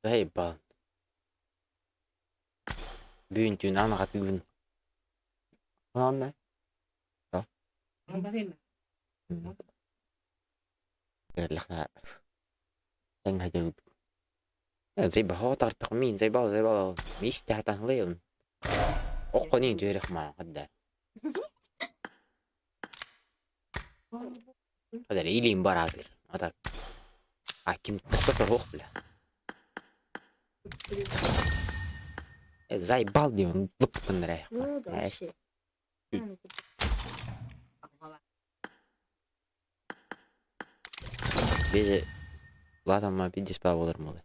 Заебал. Бүгүн түүн анаҕа бүгүн. Анна. Заебал заебал заебал миистэ Окко niin түһэрэх маан хадда. Хадара илиим бараатыр. А так. А ким кто-то бля. Заебал диэн лып гыннар. Ну да, вообще. Бизи улаатамма бидис баа болар молы.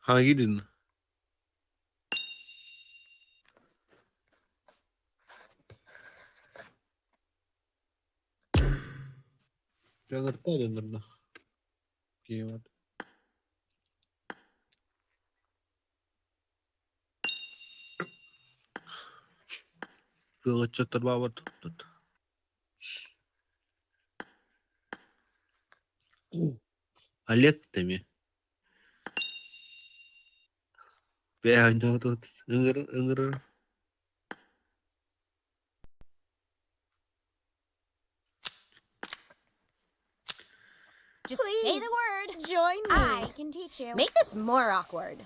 Hangi din? Jagarta döndürme. Giyemedi. Кыгыччаттар баабар туттут. Олег тэми. Бэйэ ыҥыр ыҥырыр. Just say Please, the word. Join me. I can teach you. Make this more awkward.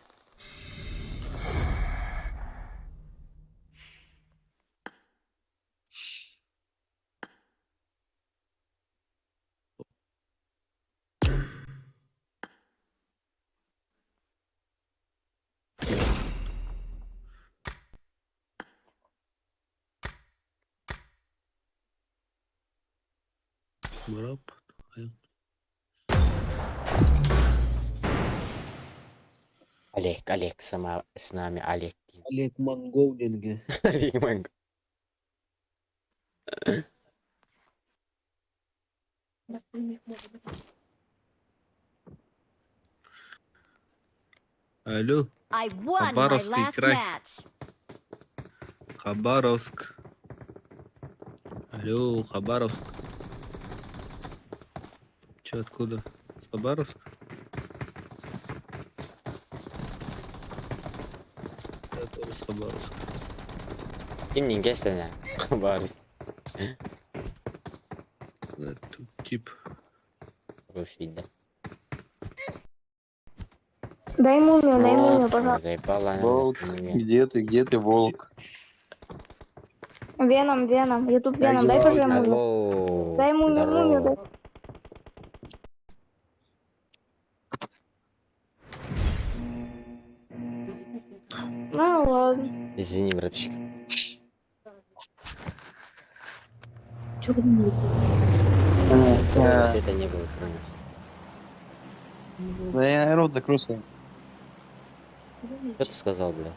Барап. Олег, Олег, сама с нами Олег. Олег Монгол деньги. Олег Монгол. Алло, I won my Хабаровский last край. match. Хабаровск. Алло, Хабаровск. Че, откуда? С Хабаровск? Я тоже с Хабаровска. Ким кестene? Барыс. Да, тут тип. Хороший, да. Дай мумию, дай мумию, Волк. пожалуйста. Заебала. Волк, где ты, где ты, волк? Веном, Веном, Ютуб Как Веном, дай дела? пожалуйста мумию. Алло. Дай мумию, мумию, дай. Здорово. Ну, Ну ладно. Извини, братишка. Э, Света не было, понял. Да я рот закрой свой. Что ты сказал, блядь?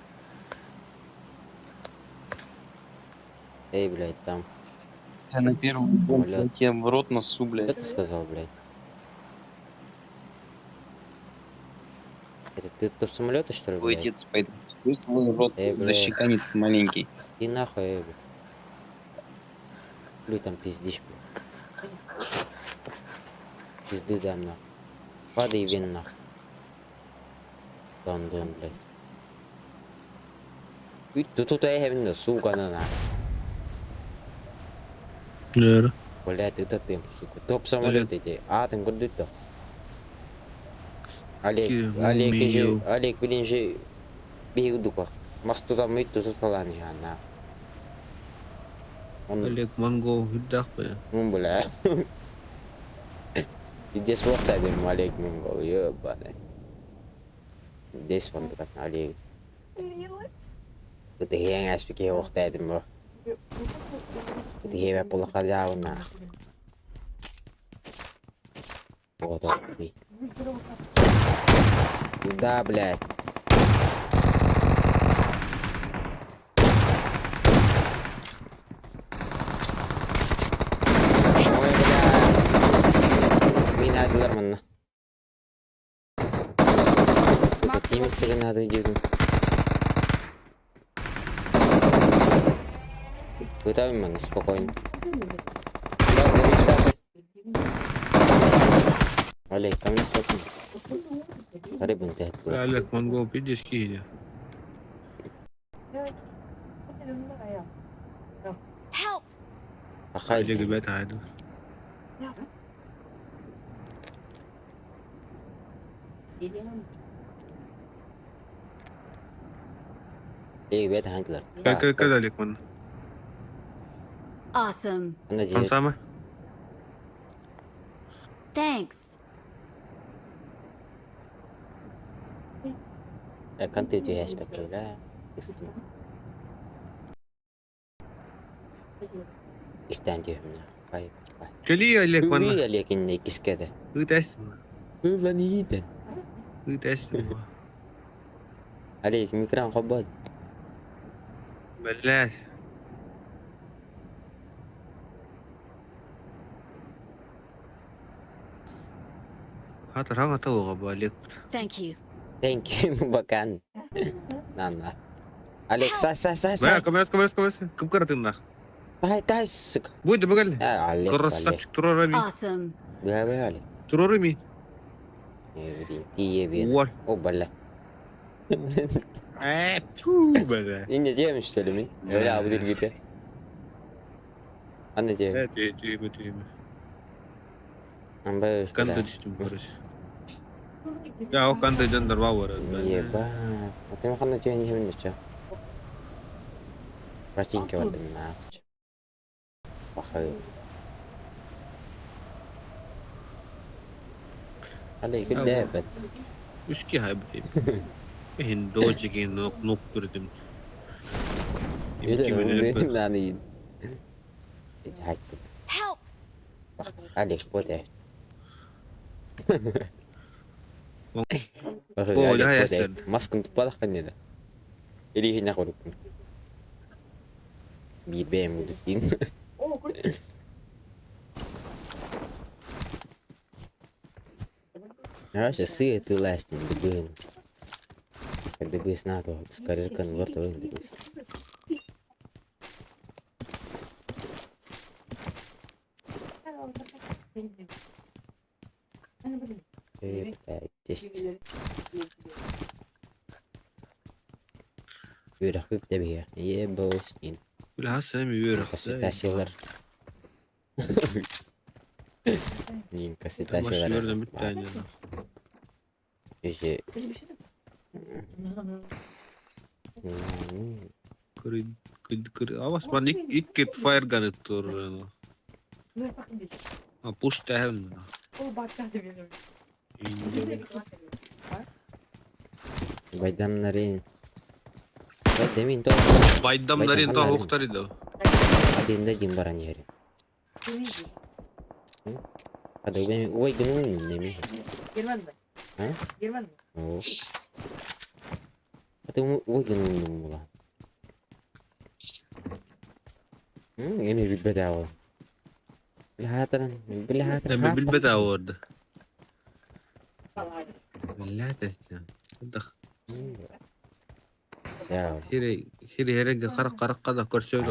Эй, блядь, там. Я на первом Блядь. я тебе в рот носу, Что блядь. ты сказал, блядь? Это ты топ самолета, что ли, Твой блядь? отец пойдет. Закрой свой рот, Эй, да блядь. щеканет маленький. И нахуй, эй, блядь. Блюй там пиздишь, блядь. Пизды дам, нахуй. Падай вен, нахуй. Дон, дон, блядь. Үй, Тут тут я сука, на на. Нэр. Блядь, это ты, сука. Топ самолет эти. А, ты куда то? Олег, Кирилл, Олег, Мумию. же, Олег, блин же, бей дупа. Масту там и тут фалан я на. Он, Олег Монгол гүддах бля. ну, бля. Здесь вот один Олег Монгол, ебаный. Здесь он так Олег. Это я не спеки охтадым бо. Это я полохадял на. Вот он ты. Куда, блядь? Ой, бля. Мин адылар манна. Сука, тимисиге надо идет. Вытавим манна, спокойно. Да, да, да. Олег, ко мне спокойно. Рыбин ты оттуда. Олег Монгол пиздец киһи. Help! Ахай. Олег ребята хайду. Эй, бет хантлар. Кэл кэл кэл Олег ман. Awesome. Ана Он же. самый. Thanks. Канты ты аспект, да? Истан диyorum. Бай. Бай. Кэли Олег ман. Уй, Олег, инне кискеде. Ыт Ulan iyiden. Ыт Олег, микрон хобод. Блядь. Хата раҥа талыга бу Олег. Thank you. Thank you, бакан. На на. Олег, сай, сай, сай, Бля, сай. көмөс көмөс көмөс. Кым каратыннах. Тай, тай, сука. Буй да багал. А, Олег, Олег. Красавчик турорами. Awesome. Бля, бля, Олег. Турорами. Не, блин, ты ебен. Вот. О, бля. Э, ту, бля. Не делаем, что ли, мин? Бля, буду где. Ана де. Э, ты, ты, ты. Амбай, Канда түстүм, короче. Я о канда жандар бар. Еба. А ты махана тебе не хэмнэ чё? Ботинки вот нахуй. Пахай. Олег, где бет? Үски хай бит. Хин дожиги нок нок көрдүм. Help! Олег, вот я. О, да, я сен. Маскын тупадах канеда. Или хина корукун. Бибем дупин. Короче, сы ты ластим, дебын. Когда бы снато, скорее конверт дебыс. Три, пять, 10. Үөрэх бүп тэбиһэ. Ебоустин. Бля, сами үөрэх. Коситасилар. Нин коситасилар. Үөрдөн бүттән. Үзе. Кыры кыр авас ман икки fire gun тур. А пуш тәһәм. Байдамнарын. Байдамин то. Байдамнарын то оһуохтар да. Адинда дим баран иһэр. Хада ой гынын неме. А? О. Хада ой гынын була. Эми билбет аҕа. Билхаатыран, билхаатыран. Эми билбет аҕа Биллээт Хири хири херегге харах харахха да көрсөт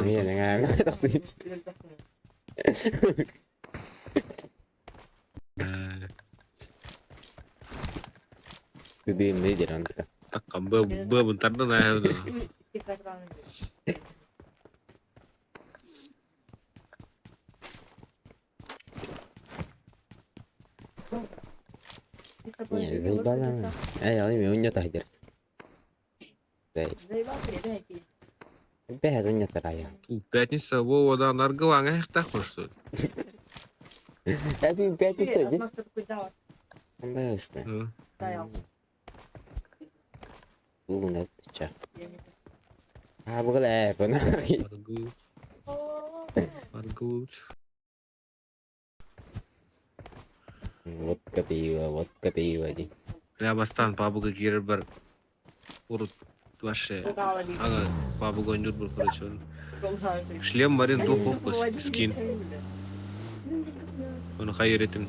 Тыдыым лидер онтука. Такка быабын тардан ааһабын. Не, заебала. Эй, ал эми ойното сылдьар. Бэһэ ойнотор айа. Пятница Вова да наргылаҥа эхтах что Эби пятница ди. Бэсте. Угун ча. А бугал э бuna. Аргу. Аргу. Водка пиво, водка пиво ди. Я бастан пабуга киирэр бар урут вообще ага пабуга ойнуур был короче. Шлем барин туох скин. Ону хайыр этим.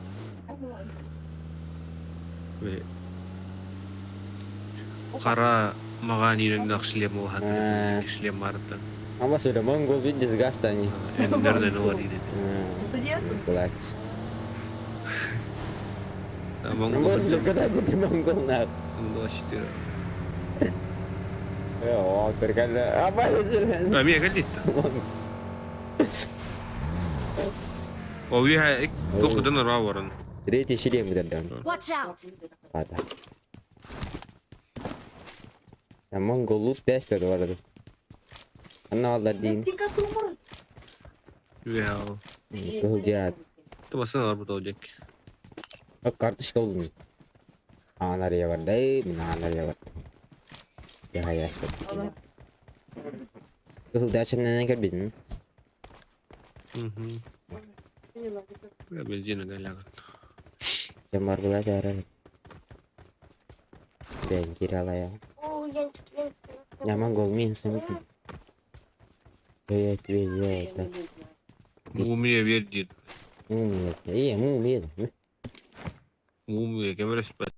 Хара маҕан иҥнэх шлем Э. шлем барыттан. Ама сөре монгол видишь гастани. Эннерден олар иде. Блять. Монгол. Монгол, когда будет монгол на. Монгол 4. О, прикольно. А А мия кэллит. Ол виха тохтан ра баран. Третий шлем дадам. Watch out! Ладно. Я монгол лут тестер бар. Анна алар дейин. Виха. Кылжат. Тубасын алар бу толжек. Карточка болдум. Анария бар да, мин анария бар. Я яспет. Кызыл дачаннан кэлбитин. Мгм. Я бензина галяган. Жамар була жара. Бен киралая. Я монгол мин сымытын. Я тебе это. Мумия вердит. Мумия. Э, мумия. Мумия кемер спат.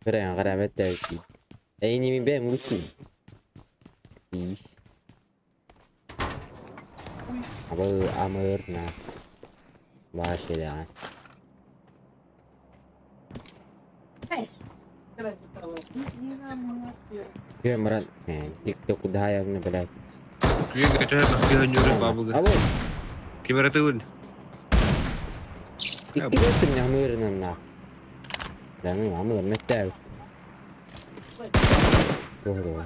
Бирен карабет дәүти. Эй, неме бэм лучи. Иш. Абы амыр на. Башеда. Кемран. Тикток дая мне, блядь. Күйеге төһө бахтыга нюры бабыга. Алло. Кемер тыгын. Икки амырынан на. Да ну, амыр меттәү. Здорово.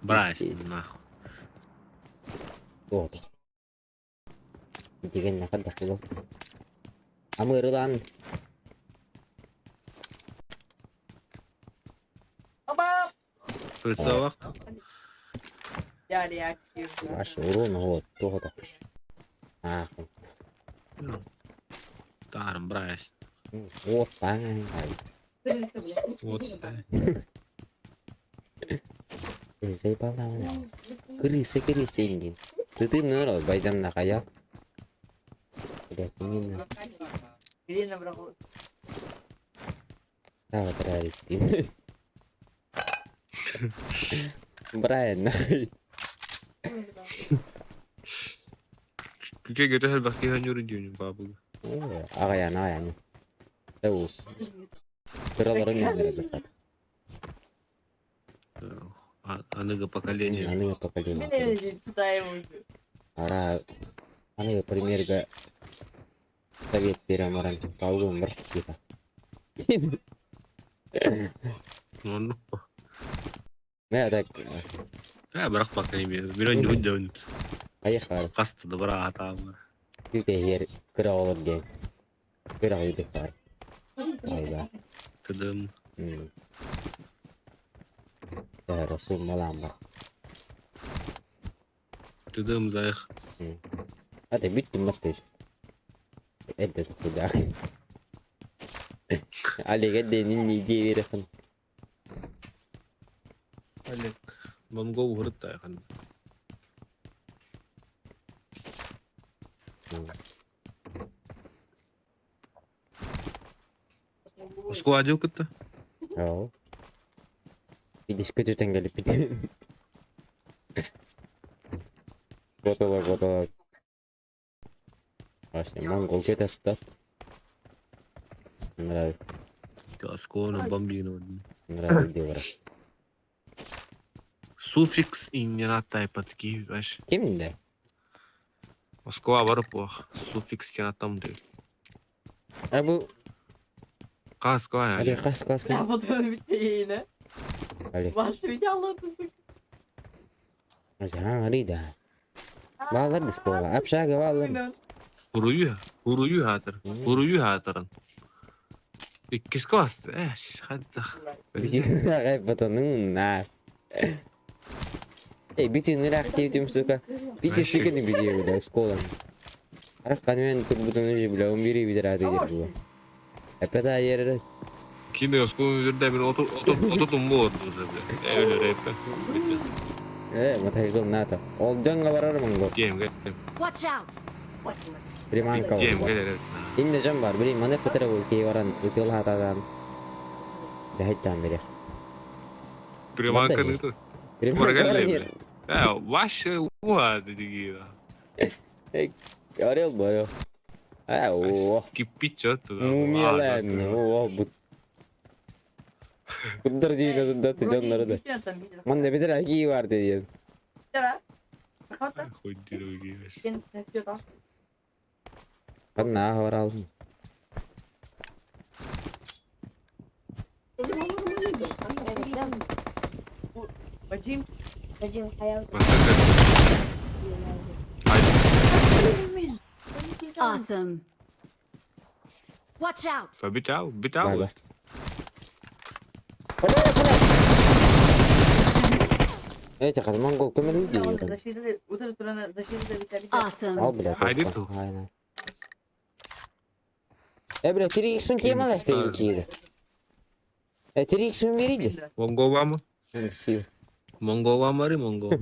Брась, нахуй. Вот. Деген нахад башылас. Амырлан. Прицелах. Ваш урон вот, тоғда. А, Тарым брась. вот таң. Вот. Заебала она. Крыса, крыса, индин. Ты ты мной байдам на хаял. Блядь, не на. Да, вот рарит. Брайан, нахуй. Күйеге төһө бахтыга нюры дүйүн бабыга. Ағаян, ағаян. Дәу. Кыралары мен Аныгы поколение. Аныгы поколение. Ара, аныгы примерге совет берем аран. Каугым бір типа. Ну, Мә, так, Я бірақ поколение. Миллион жүгін поехали. Қасты да бара атамы. Күке ер кыра олар ген. Кыра үйдік бар. Айда. Тыдым. Суммалаан бар. Тыдым заих. Hadi bitti maç. Эрдэ тутулаах. Олег эрдэнин нии диэбирэхин. Олег. Монгол уһурут тайхан. Москва адил кытта. Оо. Бидис көтүтэн кэлиппит. Готово, готово. Вообще, монгол көтө сытар. Нравится. Осколаны бомбигин. Нравится диэбэрэ. Суффикс иннина тайпатки, ваш. Кимдэ? Москва барып ох. Суффикс тена там ды. А бу Кас ква. Олег хас класс. Ya fotoğrafı bitti yine. Олег. Başlığı anlatırsın. Ha Рида. Баалар бискола. Общага баалар. Aynen. Хурую, хурую хатыр. Хурую хатырын. Иккис класс. Э, хадда. Гай на. Эй, бити нырах тем, сука. Бити сикени бити, бля, школа. Арах канмен турбутун бля, умбири бидер ады дер бу. Опять айер. Кини осколаны жүрдө мен оту оту оту болот уже, бля. Э, өлө рэп. Э, матайгыл ната. Ол жаңга барар монгол. Гем, гем. Watch out! Приманка. Гем, гем. Инде жан бар, билин мане пытыра бул кей баран, зыкыл хатадан. Дәһәттән бере. Приманка не тут. Приманка. Э, ваше уа диги. Орел бар. Э, о. Кипичо туда. Мумиялар. О, бу. Куддар дейін да жоннары да. Мында битер аки бар деген. Хоть дироги. Канна бар алдым. Вадим. Вадим, hayal. Awesome. Watch out! Битау, битау. Эти хад монгол көмөлү дейт. Awesome. Ал бля. Haydi ту. Э, бля, 3x мен тема ластайын кейді. Э, 3x мен берейді. Монгола Сил. Монгола мари монгол.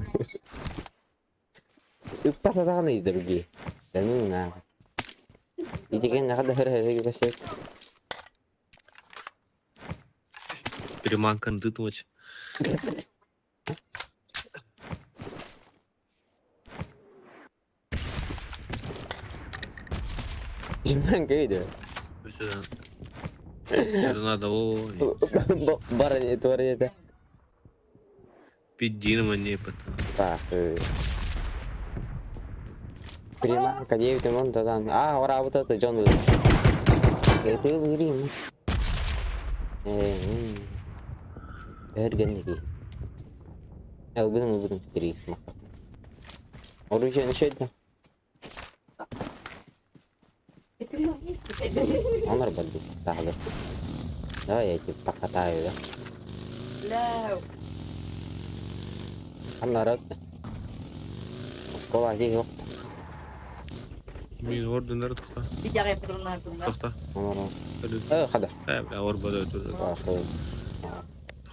Үппатадағаны другие. Да ну нахуй. Идеген нахада хыр хыр көсөт. Приманкан дытмач. Жиман кейді. Сюда. Сюда надо, о, Бар не твар это. Пиддин мне потом. Так. Приманка 9 вон тадан. А, ора вот это Джон. Это грин. Э. Эргенники. Эл будем будем 3 мақта. Оружие нешеді? Онор болды. Тағылыр. Давай я тебе покатаю, да? Ля. Аннары. Оскола здесь жоқ. Мен орденлер тоқта. Тоқта. Онор. Э, қада. Э, бля, орбада өтеді. Бақы.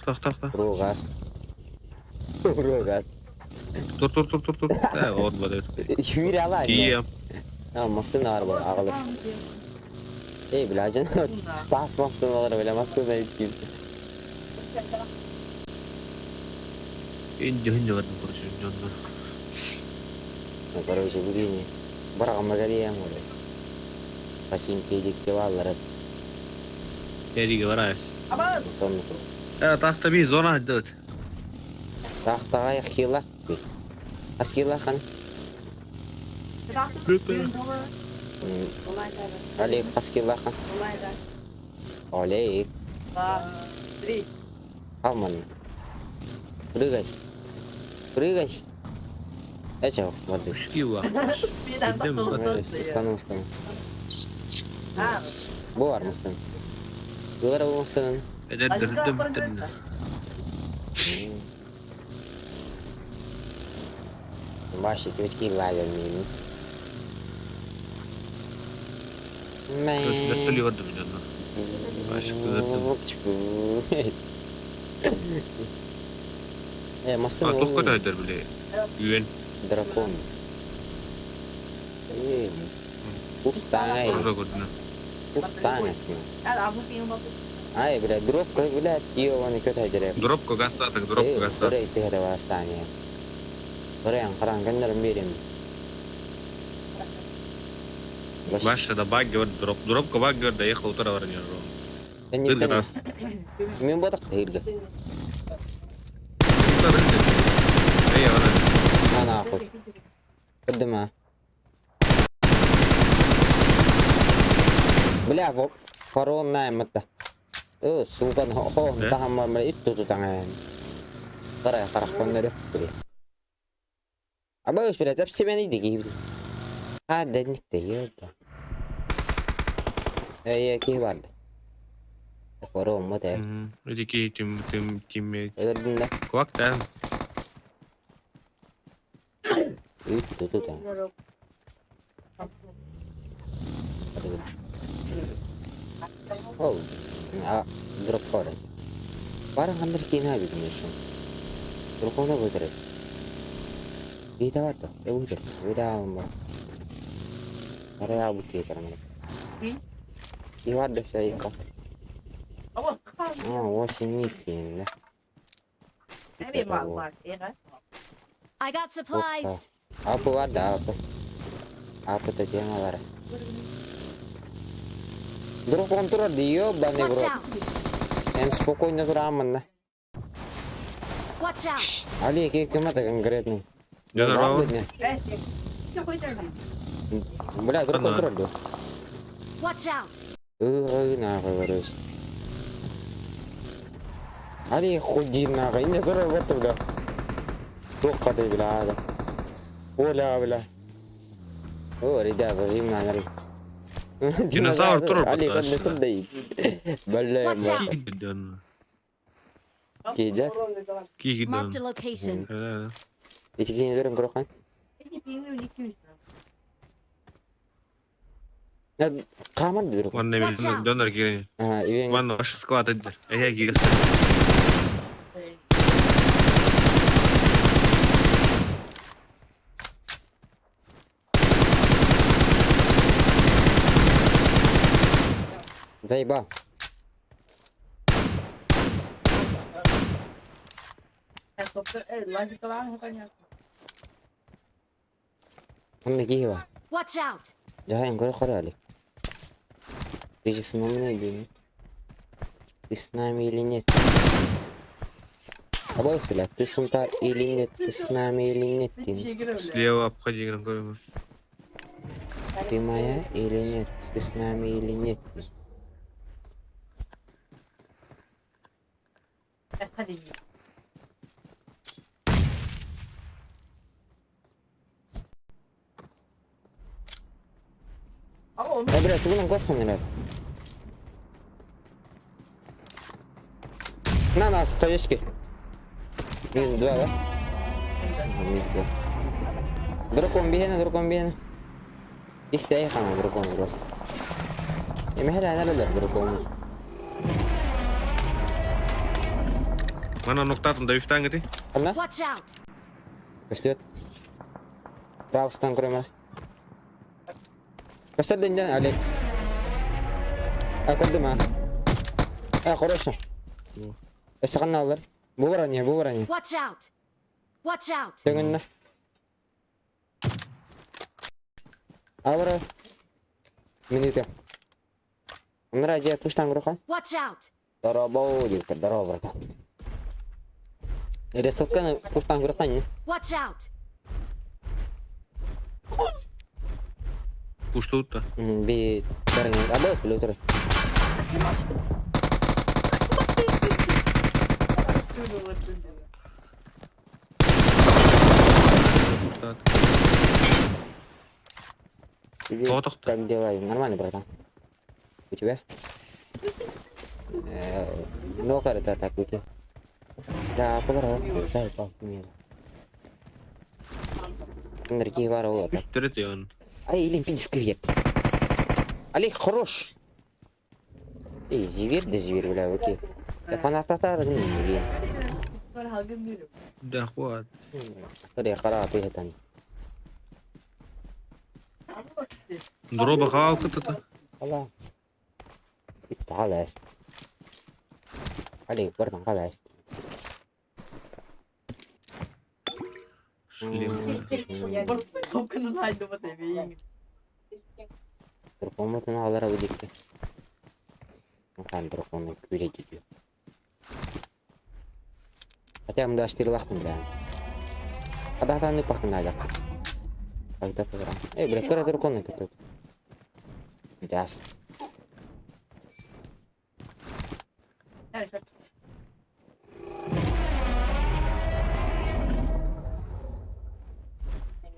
Тоқта, тоқта. Ругас. Ругас. Тур, тур, тур, тур, тур. Э, орбада өтеді. Юр ала. Кием. А, машина бар бұл, ағылып. Ей, бля, жан тас машиналар, бля, машина еткен. Инди хинди бардым, короче, жондар. Ну, короче, бүгін барған магалиям, короче. Пасинки деп алар. Эриге барайс. Потом Э, тақта би зона дөт. тақтаға хилақ би. Аскилахан. Олег Хаскилахан. Олег. Три. Алман. Прыгай. Прыгай. Эче, воды. Шкила. Стану, стану. Бу бар мысын. Ылар массыынаны. Эдэрдэр дөбүттэринэ. Баш ити лагерь Вертолет барда мин Э, массыына А туохха да били үөн. Дракон. Э, пустая. Орда көрдүнэ. Пустая. Ай, бля, дропка, блядь, ёбаный көтәйдер. Дропка гастатык, дропка гастатык. Бырай тыһара бастаание. Бырайан қаран кәндерін берем. Баша да баг гөр дроп. Дропка баг гөр да ехал утара баран яррон. Тыргы Мен бодақ тыргы. Эй, ана. Ана ахуй. Көрдім а. Бля, во фарон наймытта. Ö, суган хо тахаммар мara ит тутутаҥан. Карай харах коннөрөх били. Аба өс бля, тәп себени диги. А, дәдник те ёда. Эй, ки барды. Фарон мо те. Эти ки тим тим тим Өлөрдүн да. Квак та. Ит тутутаҥ. Ол, а, дроп бар. Бары қандай кейін абидім. Дракона көтөрөт. Бита бар да, э бу Бита алым бар. Ара абут кетер мына. И бар да сай. А, 8 кейін да. I got supplies. Апы бар да, апы. Апы да темалары. Дракон турар да, ёбаный в Watch рот. out! Мен спокойно турамын да. Watch out! Али, кем это конкретно? Здорово. Бля, дракон турар да. Watch out! Ой, нахуй, короче. Али, худи нахуй, не турар в это, бля. Тоққа бля, ада. Оля, бля. О, ребята, им надо. Динозавр турар Али, бля, кандай турдай. Бля, Watch out. Кигиден. Кейде? Кигиден. Marked a location. Итикени берем көрөккан. Камар бир. Ванна мен донор кирен. А, ивен. Ванна ваш склад эдер. Эя кигер. Заебал. Онда киһи Watch out! Жаһайын көрө хорали. Ты же с нами или нет? Ты с нами или нет? Абай бля, ты сумта или нет? Ты с нами или нет? Ты, Слева обходи көрөмүн. ты моя или нет? Ты с нами или нет? Э, бля, тугунан көрсөң эле. На нас, хаешки. Минус два, да? Ага, минус два. Дракон бихена, дракон бихена. Истей хана дракон просто. Эме хәлә әле дракон. Мана ноктатын да үфтәң ити. Ана? Watch out! Көстөт. Правыстан көрөмөр. Көстөт ден Олег. А, көрдүм а. А, хорошо. Эсакан алар. Бу бар не, бу бар не. Watch out! Watch out! Төгүннө. Абра. Минута. Мына же пуштан көрөкөн. Watch out! Здорово, деп здорово, братан. Рисовканы пуштан көрөкөн не? Watch out! Пуштут. Би барың. Абас биле отур. Пуштат. Привет. Тоқтоқты. Как дела? Нормально, братан. У тебя? No करता था कुछ। Ай, илин пиздец. Олег, хорош. Эй, зверь да зверь, бля, окей. Да фанататар, не. Да, хват. Дроба халка-то. Олег, бардам, қалайсыз? Шлем. Драконмутун алара удикки. Хан драконы күрә. Хотя мында аштырылахмын, бля. Адатаны пахнали. Когда пограм. Эй, бля, кара драконы тут. Яс.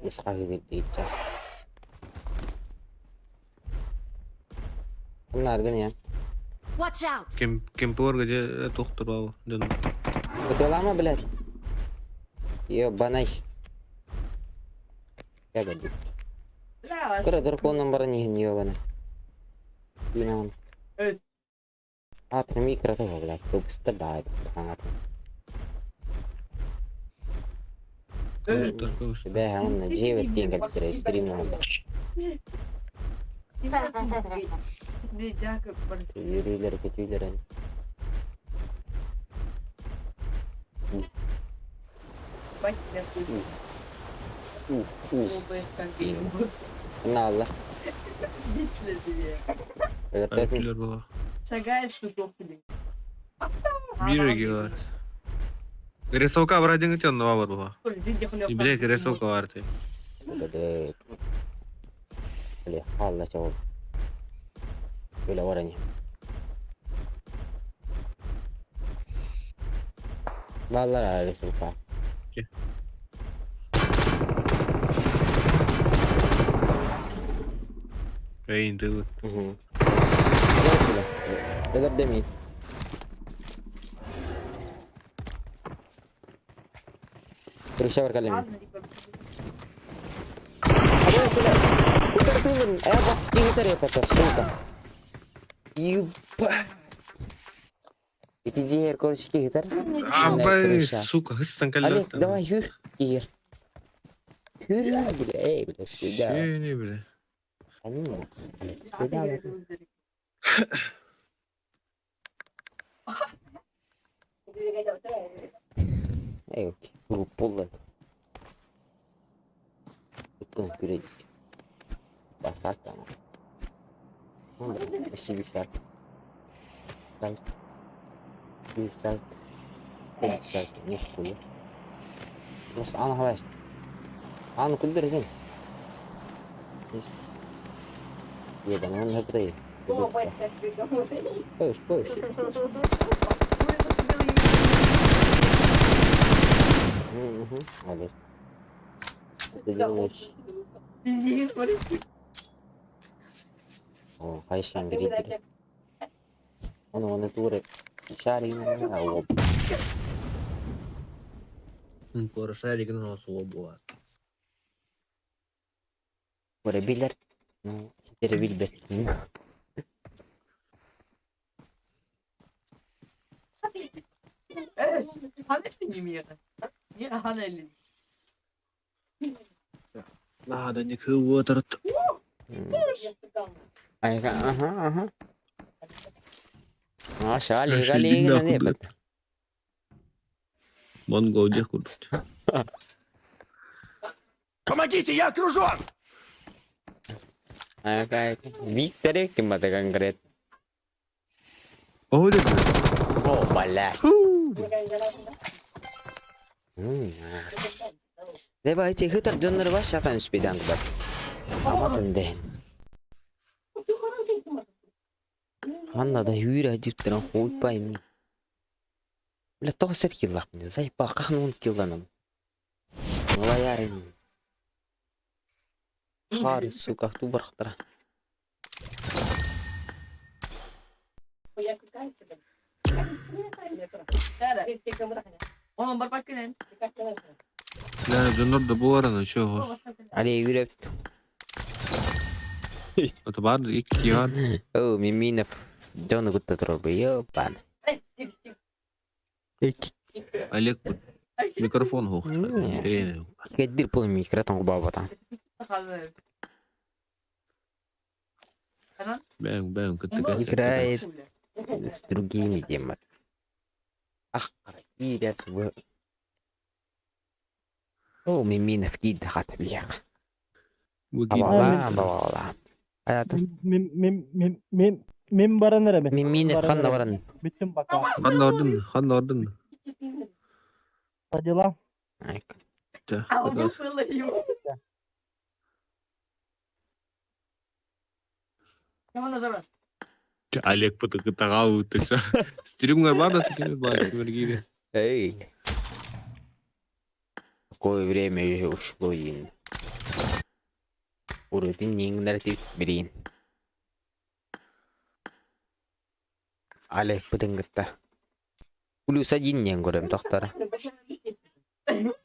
Исхагы час. Bunlar gene. Watch out! Кем кемпор где доктор бау. Ден. Бутылама, блядь. Ебанай. Я годи. Кыра драконом бара не не ебанай. Динам. А, микро того, блядь. Быстро да, Бля, он на 9 денег стрим надо. Юрилер, кетюлер. На, Бирге бар. Рисовка вроде не тённого бар. И блядь, рисовка варты. Бля, алла чау. Бля, варани. Баллар рисовка. Эй, ты. Угу. Бля, демит. Крыша калем. Сука. Еба. Ити короче, кигитер. Абай, сука, хыстан Олег, давай, юр, кигер. Юр, бля, эй, бля, сюда. Не, бля. Сюда. Эй, группулар. Үткөн күрәдик. Басар там. Сибисар. Салт. Бисар. Бисар. Нихуя. Бas аны халайст. Аны күлдер екен. Ебан, он не Пойш, пойш. Угу, молодец. Ты делаешь. О, кайшан береді. Оны оны туры шарина оп. Пора шарик на свобода. Бора билер. Ну, теперь билбет. Надо не кого-то. Ага, ага. А, шали, гали, не бат. Монгол где курт. Помогите, я окружен! Ага, Виктор, кем это конкрет? О, О, бля. Давайте хытар донор ваш шатан спидан бат. Аматын ден. Ханна да юра диптер хуй пойми. Бля, тоғыз сәт киллах мне. Зайпа, қахан он килланым. Малаярин. Хары, сука, ту бархтара. Бля, дьоннор да буоларана, чё хос. Али үрөп. Это бар, икки бар. О, Миминов. Дьону кытта турар ёпан. Олег микрофон хоох. Не. Кеддир пул микротон кубабатан. Бэм, бэм, кытта кэс. Играет с другими демонами. Ах, кирят вы. О, Миминов кида хат бия. Абала, абала. Аята. Мин мин мин мин мин баран эрэ мин. Миминов ханна баран. Бүттүм пока. Ханна ордун, ханна ордун. По делам. Чэ, Олег пытыгытаға өттіксі. Стримгар бар да текемер бар, кемергире. Эй. Какое время уже ушло, Ин. Урутин ниңнер тип бирин. Олег пытынгытта. Плюс один нен көрөм тоқтара.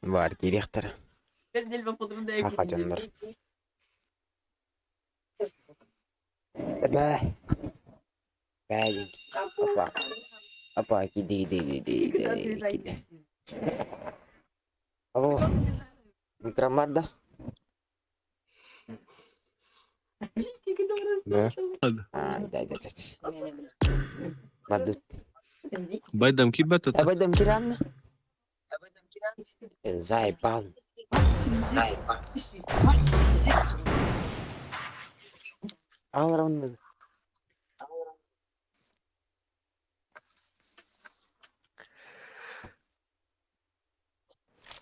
Бар кирехтер. Хаха дьоннор. Бә. Бә. Апа. Апа киди киди киди киди киди. Алло. Микромар да? Да. А, да, да, да, да. Бадут. Байдам кибет А байдам киранна? Заебал. Ал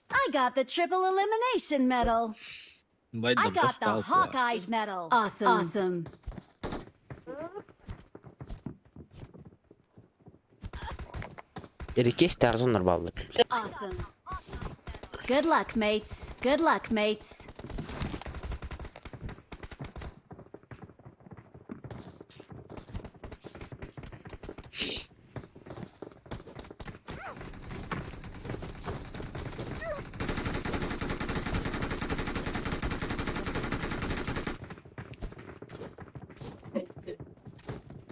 I got the triple elimination medal. I Байдам got the Hawkeye medal. Awesome. Awesome. Эрикес тарзонор баллы. Awesome. Good luck, mates. Good luck, mates.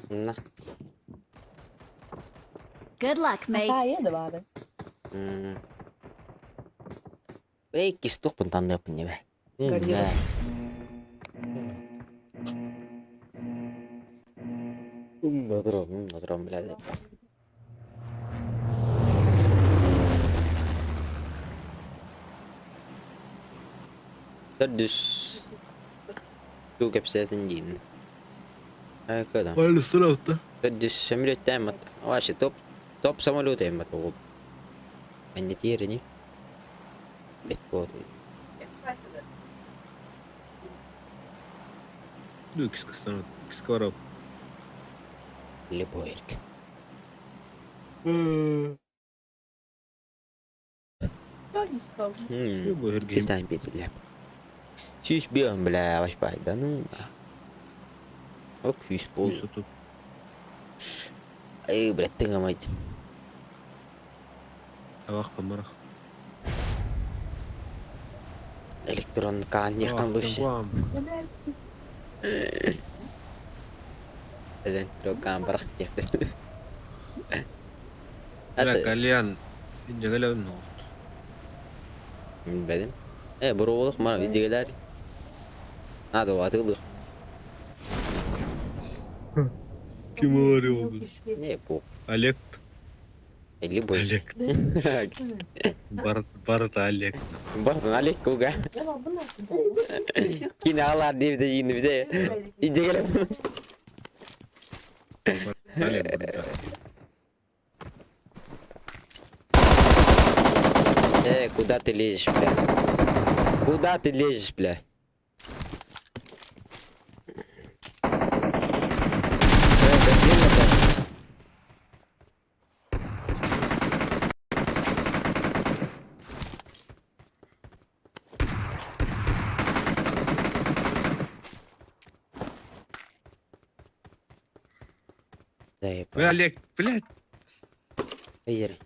На. Good luck, mates. Брейки стопын тандырпын небе. Отырам, бля. Төрдүс. Туу кепсетин дейін. Айкада. Айлы сұраута. Төрдүс самолет таймат. Вообще топ топ самолет таймат ол. Мен терини. Бет болды. Кис кысtan, кис Любой. Кистан бетилеп. Сүүс бион бля, Wi-Fi да ну. Ок, сүүс бол. Эй, бля, тыңамайт. Табақ памарах. Электрон кан яқан лучше. Электрон барах диэхтэ. Бля, кальян. Инжегале но. Бәдем. Э, бурулук ма видеолар. Надо атылык. Ким говорил? Не, бу. Олег. Любой. Олег. Бар, бар Олег. Бар Олег куга. Кин алар деп де енді бизде. Инжегале. Олег бар. Э, куда ты лезешь, бля? Куда ты лезешь, бля? Э, зачем это? Эй, Бля, Олег, блядь, Эй,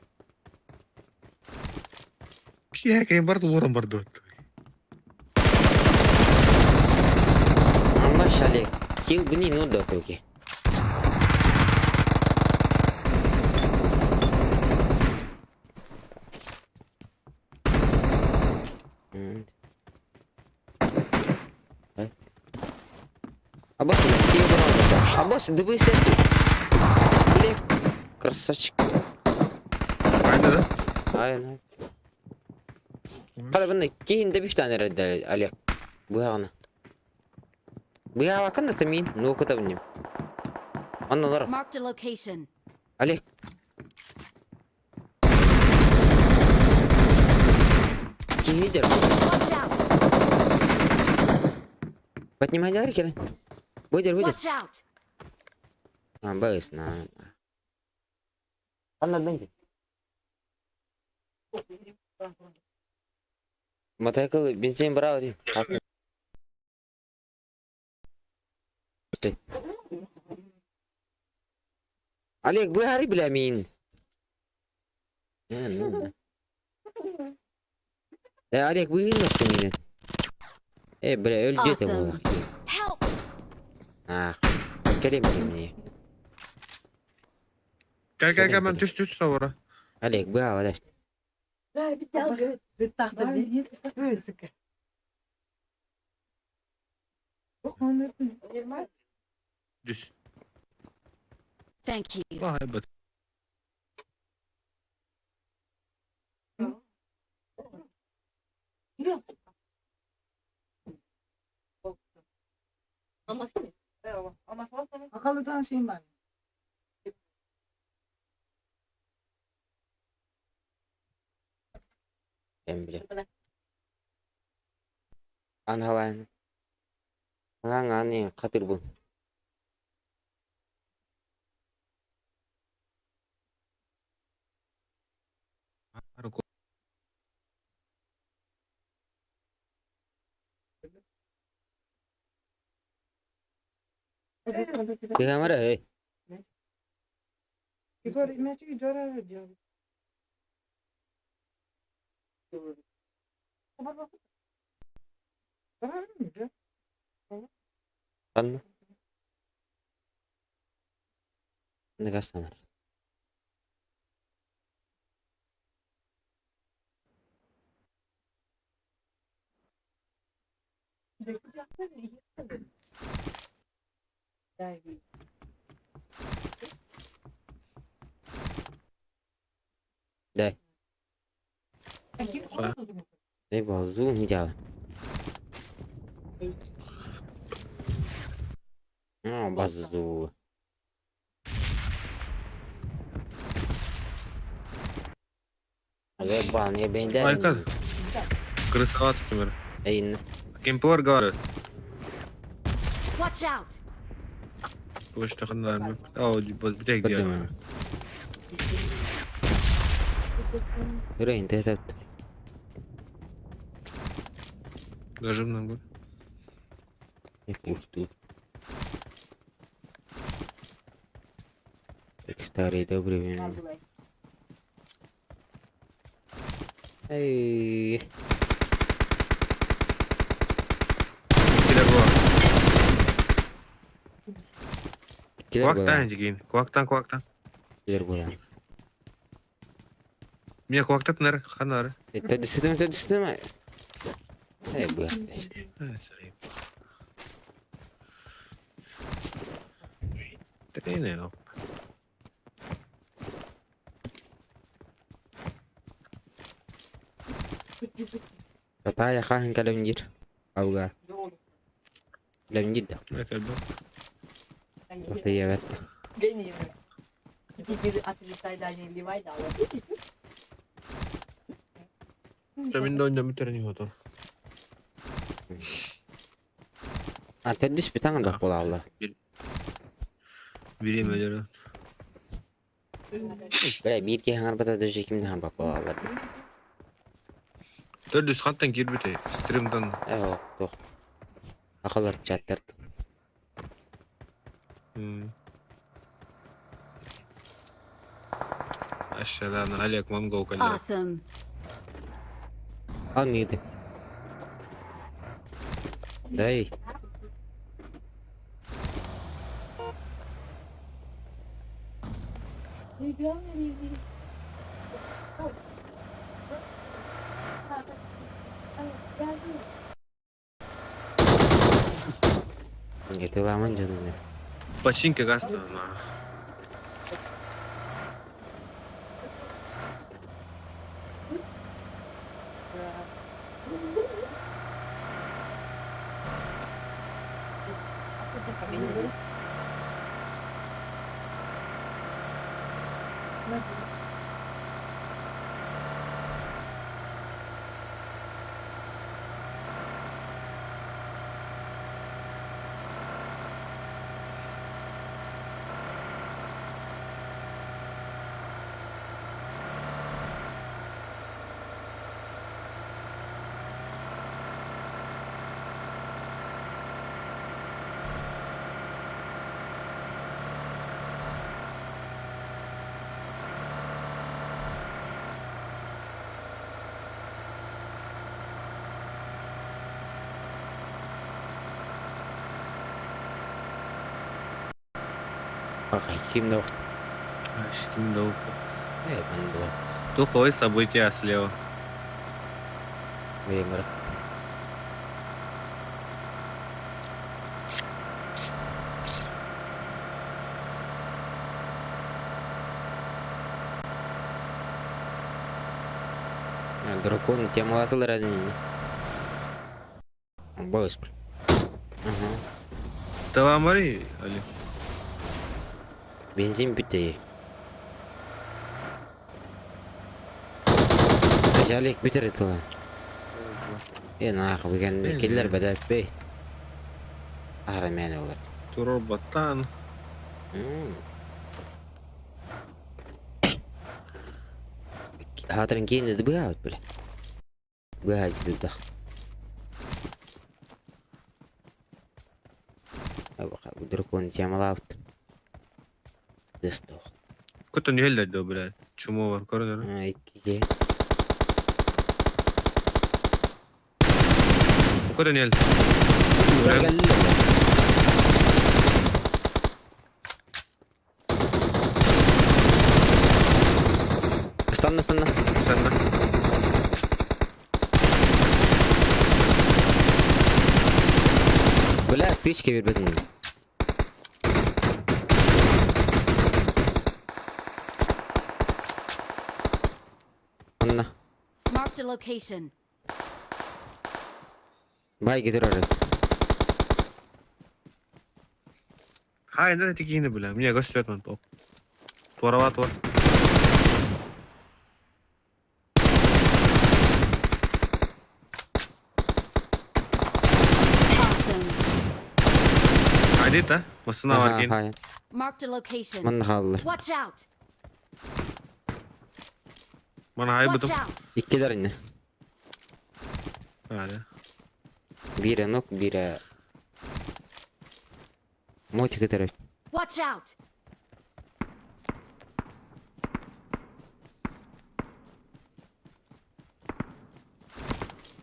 киһи барды уоран барды. Амма шалек. Кил бни ну да токи. Абас, кил бни. Абас, дыбыс Блин, красавчик. Қайда да? Ай, Хала бұны кейінде bir tane herhalde Олег. Быағына. Быға бакын да мин, ну кыта бинем. Анналар. Marked a location. Олег. Кихидер. Watch out! Поднимай дары келин. Выдер, выдер. Watch out! А, быс, на. Анна бенди. Мотоцикл бензин брал дейм. Олег, быһары бля мин. Э, Олег, быһын мине. Э, бля, өлдө те Awesome. була. Help! А, келем мне. Кел, кел, кел, мен түс, түс сауыра. Олег, быһа, бада. Түс. Thank you. Vay be. Эм, бля. Анхаван. Аңа катыр бул. Быһамара, эй. Анна. Нагасанар. Дай. Эй, базу не делай. А, базу. Алло, бан, я бенде. Айкан. Крысоват кемер. Эй, Кемпор говорит. Watch out! Почта хандар. Ау, бітек Көрдім. Үрейін, тәтәпті. Нажим на Не пусту. Как старые добрые времена. Эй, Килер бар. килер Куактан була. деген. Куактан, куактан. Килер була. Мен куактат нар, ханар. Тәдісідім, тәдісідім. Эй, була. Тренер. Татая хаһын кэлэмдир. Ауга. Кэлэмдир да. Ортая Мен да ойнап бітер не отыр. А төрдүс бүтәң да була алла. Берем өлері. Бля, бир ки хаңар бата дөжө кимде хаңар була алла. Төрдүс хаттан кир бите. Стримдан. Э, тох. Акалар чаттар. Aşağıdan Олег Монгол кэллэ. Awesome. Ал миигин. Дай. Ытыламан дьонуна. Починка гаста. Ким да Ким да Э, ман була. Туховое событие слева. Время. Дракон темалатылар әдін. Бойс. Ага. Давай, Мари, Али. Бензин бітті. Ажалик бітір етілі. Е, нахуй, бүгін келлер бәдәп бей. Ахра мәні олар. Турор батан. Хатырын кейін еді бұға біле. Бұға деді. Дракон темалаут. Дестох. Көтөн елдер блядь. Чумо бар, көрінер. Иккиге. Көтөн ел. Станна, станна. Станна. Бля, печке бербедин. Анна. Marked a location. Бай кетер ары. Хай, да тикини, бля. Мне гостет ман топ. Туарава туар. Awesome. Айдит, а? Масына бар кейін. Хай. Marked a location. Манна халлар. Watch out. Мана хай Watch бутым. out. Иккилер инне. Hadi. Бире нок, бире... Мотик кетер. Watch out.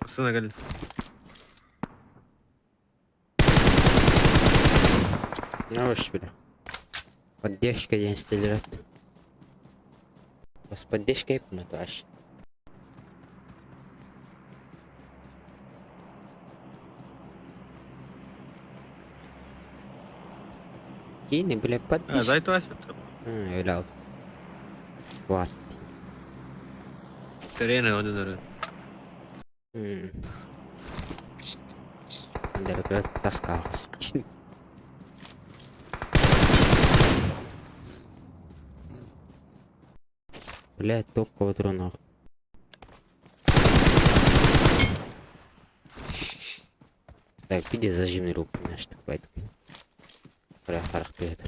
Масына кел. Ну, бля. Поддержка ден стелерат. Бас поддержка епмат аш. Кини, бля, А, поддержка. зайт вас. Öyle al. Вот. Терена один Андер тоска. Бля, топка патронов. Так, пиди зажимный руку, наш так Бля, харахты это.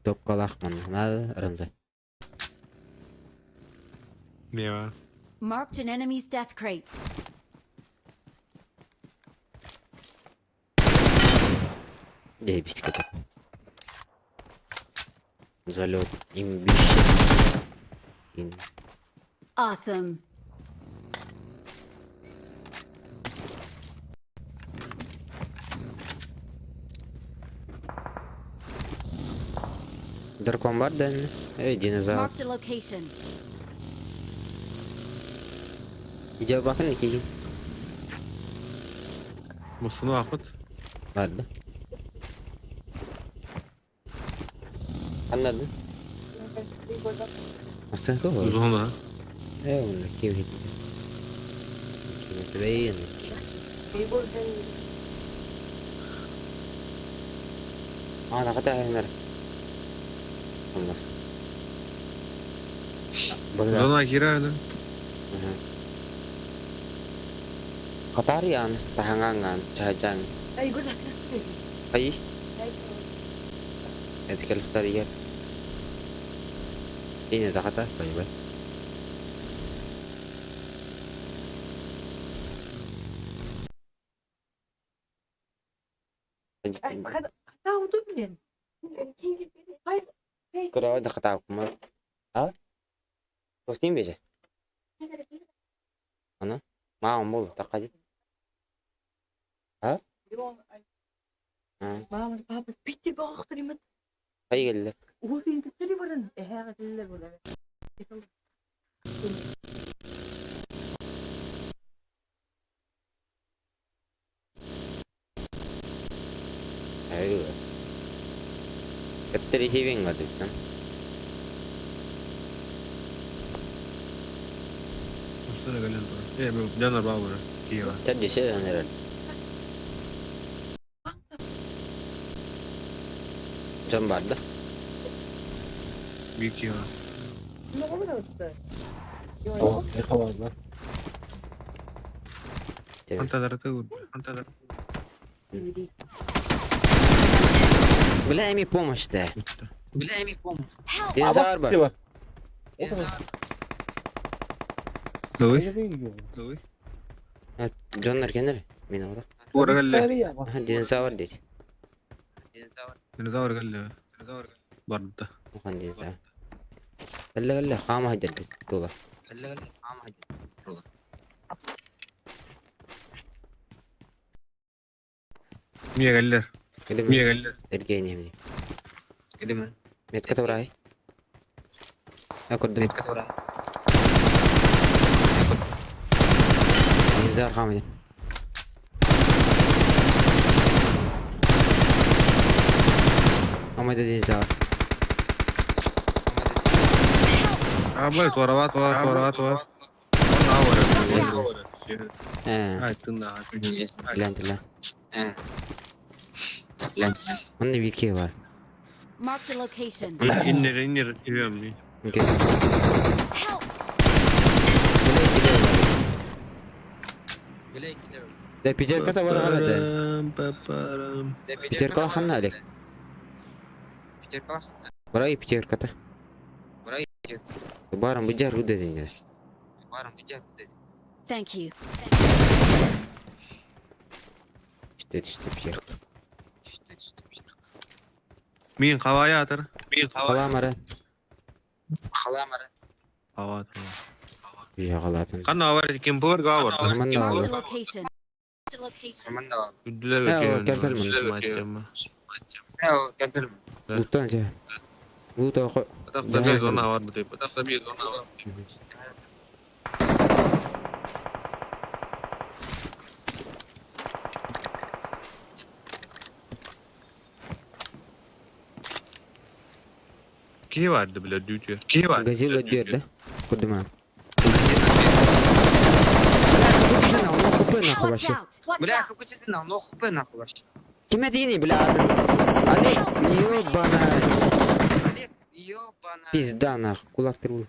Топка лахман, надо, Рамзай. Мева. Marked an enemy's death crate. Где бистик это? Залет имбище. Ин. Awesome. Дракон бар да ини? Эй, динозавр. Marked a location. Идея кигин. Мусуну ахыт. Барды. Anladın. Aslında doğru. Зона. Э, он ким хит. Ким твейн. Ана ката хэнер. Olmaz. Burada. Зона кираны. Katarian, tahangangan, cahajang. Ay. Etikelikler yer. Yine de kata, bay bay. Кыра да хата кума. А? Тохтин беже. Ана? Ма он бол такади. А? Мама, папа, питти баахтаримат. Кай келлер. Уутин тири баран. Эһэ келлер була. Айва. Каттери хивен гадыттан. Мусуна гален тура. Э, бу жанар бабы. Киева. Сәдде сәден Жан бар да. Би Киева. Антадарты антадар. Бля, эми помощь да. Бля, эми помощь. Help! Динозавр бар. Давай. Давай. Дьоннор кенер. Мен ора. Тура галле. Динозавр дейт. Динозавр галле. Динозавр. Барда. Ухан динозавр. Галле галле хама хадер тула. Мия галлер. Мия галлер. Эргене эмне. Метка табрай. Акурду. Метка табрай. Динозавр хама хадер. Амайда динозавр. Абай туара туара туара туара. Э, Ай, тына. билен тила. Онда бир бар. Marked a location. Иннер иннер кием. Окей. Help! Да пятерка бар галада. Пятерка ханна алек. Барай пятерка та. Барам бужар гудэ ден. Thank you. Түштө түштө пятерка. Мин каваятыр. Мин Халамара. Кава. Жагалатын. Кана авар кем бар гавар. Хаман Marked a да. location. Үдүлөр Э, кел, кел, мын. Луттан же. Лута хо. Тактабе зона бар бит. Тактабе зона бар. Ки барды бля дүүтү. Ки бар. Газила берди. Кудума. Watch out! Бля, какой ты на, ну хп нахуй вообще. Ким этигини бля? Али, ёбана. Олег, ёбана. Пизда нах. Кулак трул.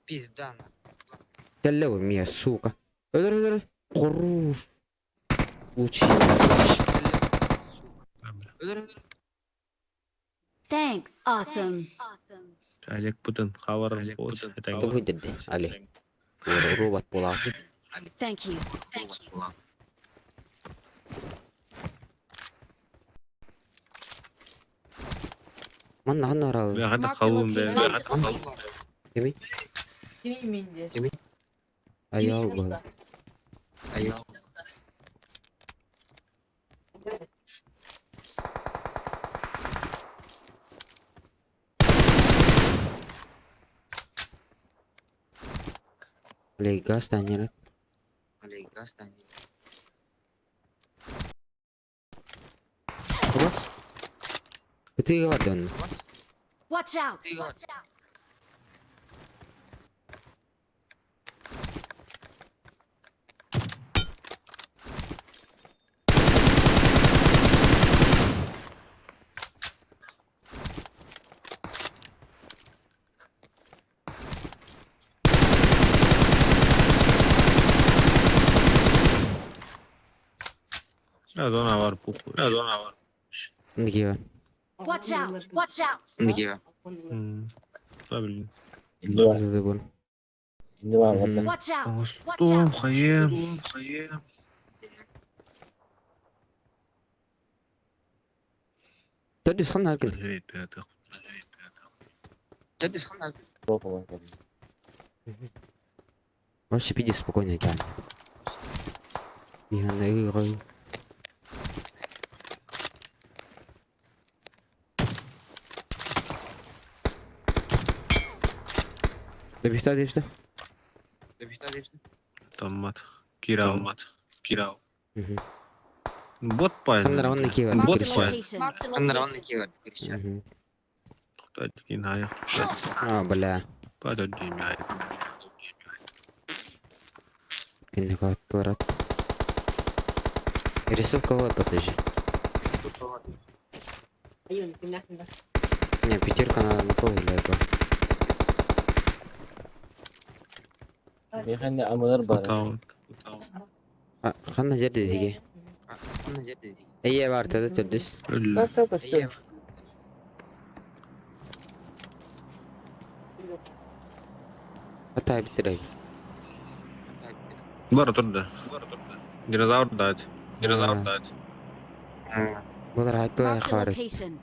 Пизда нахуй. Келле мия, сука. Өлөр өлөр. Куруш. Лучи. Thanks. Awesome. Олег Путин хабар болот. Тугу дедди. Али. Робот болар. Thank you. Манна ханна бараллар? Бля, ханна Marked a халым бе. location. Кими? Кими Аял был. Аял. Бля, газ танер. Бля, газ танер. Бас. Кытыга бар дон. Watch out! Зона бар похуй. Зона бар. Ники бар. Watch out! Watch out! Ники Да, блин. Зады был. Watch out! Watch Том, out! хаем, хаем. Төрдүс ханна аркын. Вообще пиди спокойно там. Добежда, добежда. Томат. Кирау. Томат. Кирау. Бот пайн. Ханнара онны киевер. Бот Marked a пайн. location. А, бля. Кинни каттыларат. Рисовка вот подожди. Не, пятерка надо на пол или это. А, ханна жерде диги. Эйе бар тады төрдүс. Атай биттирей. Бар турда. Динозавр дать. Динозавр дать. Булар айттылай Marked a хары. location.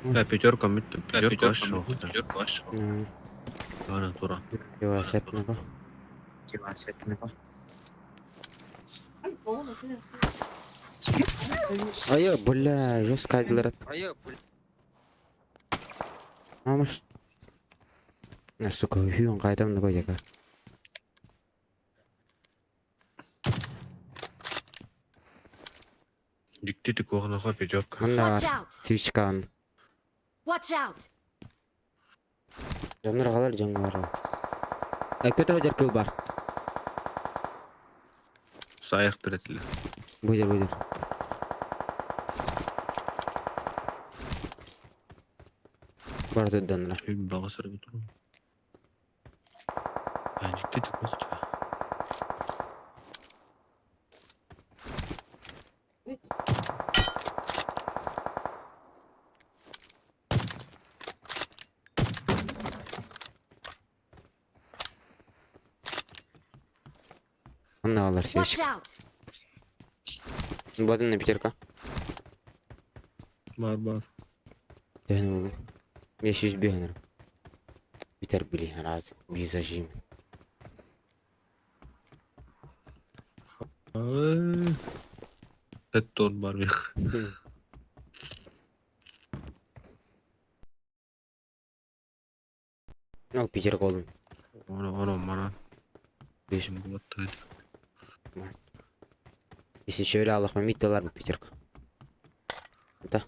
Да, пятерка, пятерка вообще. Пятерка вообще. Ладно, тура. Йо, сепне ба. Айо, бля, жестко айдылар. Мамаш. На, сука, хүйін қайдам да қойдека. Диктите кухнаха пятерка. Мында Watch бар. out! Свечка Watch out! Жонор қалар, жоңға бар. Көтө жер кыл бар. Саяқ тіретілі. Бұйдыр, бұйдыр. Бар төдден Баға сырғы тұру. Диктите кухта. Мында алар Watch свечка. out! Батын пятерка. Бар, бар. Дән болу. 500 бионер. Битер били раз. Бизажим. Тет бар мен. О, пятерка болдым. Оны, оны, мана. Беш. Болады. Если şöyle Allah'ıma mitteler bu пятерка. Да.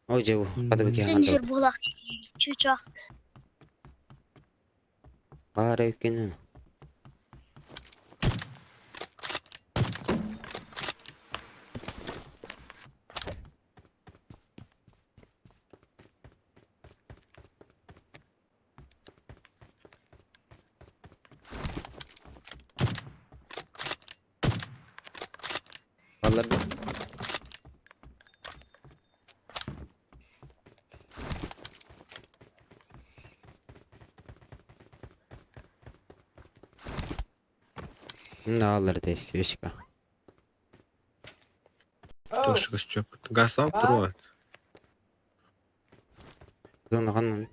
Ой, жебу, қады бі Тендер булак чучак. Бар екен. Алар. Мында алар тез, свечка. Тоже көстүөппүт. Газлаах туруо. Зона ханна?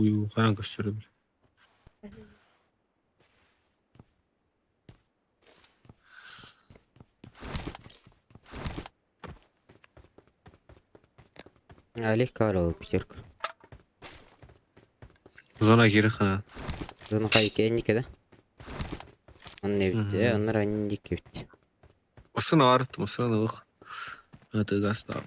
Уйуу, хаан көстөрөбүт. Олег Карл, пятерка. Зона кири хана. Зона хайки энники да? Онно эбит. Э, оннор анники эбит. Массыына арт, массыына ылых. Это газлаах.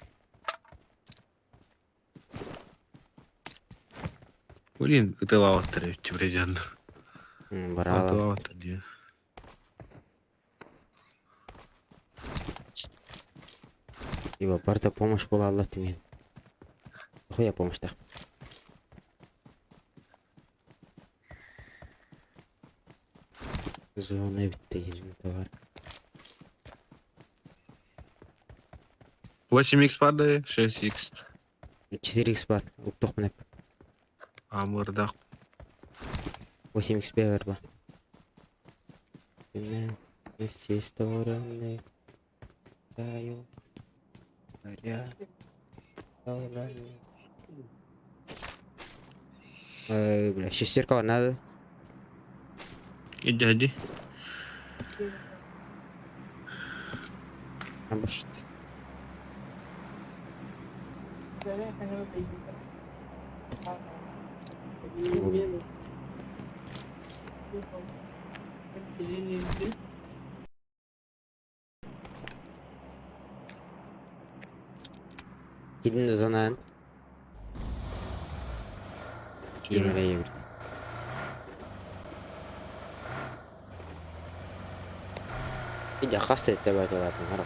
Блин, ытылаабаттар эбит бредян. Браво. Ытылаабаттар дии. Ибо барда помощь була алла тимин. Хуя помощь так. Зона эбит деген бар. 8x бар да, 6x. 4x бар. Уктук менеп. Амырдах. 8x бар бар. Все стороны даю. Горят. Бля, шестерка надо. Иди, иди. Абашт. Gidin de zona. Yemir'e yemir. Видя хаста это ладно,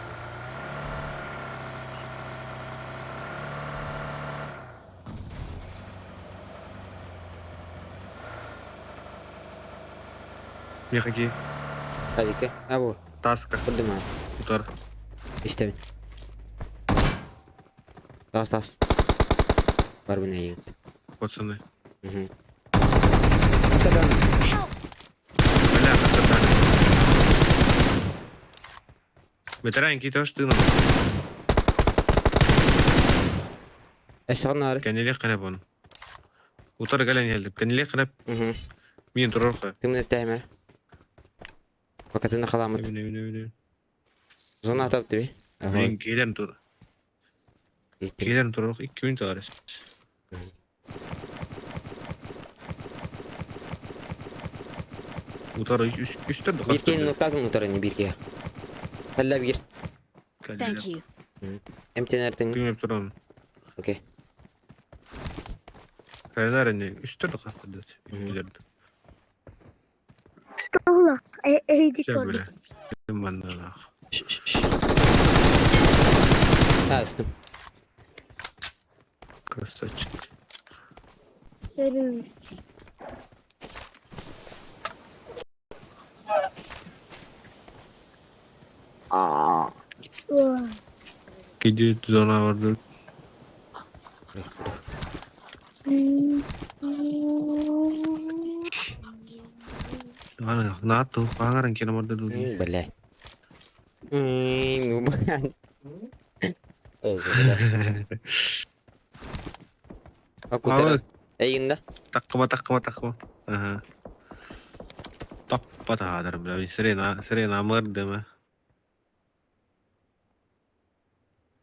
Мехаки. Хадика. Абу. Таска. Поднимай. Утар. Истебин. Тас тас. Бар бина егит. Пацаны. Угу. Астадан. Бля, хастатан. Ветеран кити оштыным. Эсагнар. Кенеле канап он. Утар гален елдip. Кенеле канап. Угу. Мин турорха. Тымны таймер. Пока ты на халамат. Эбине, эбине, эбине. Зона атап тебе. Ага. Мен келем тур. Келем турорх 2 минут арыс. Утар үс үстер Биркени нуктадың утар не бирке. Хәллә бир. Thank you. Эмтенертең. Күмеп турам. Окей. Фернар не үстер кастырды. Үстер. Тула. Эйди Все көрдүк. бля. Манна. Ha, ыстым. Красавчик. Көрүм. Киди зона vardı. Бырах, бырах. Ана, НАТО, аңаран кена барды ду. Бля. М, Ой, бля. Акутара. Эйгинда. Таккыма, таккыма, таккыма. Ага. Таппа таадар, бля. Сирена, сирена мырдымы.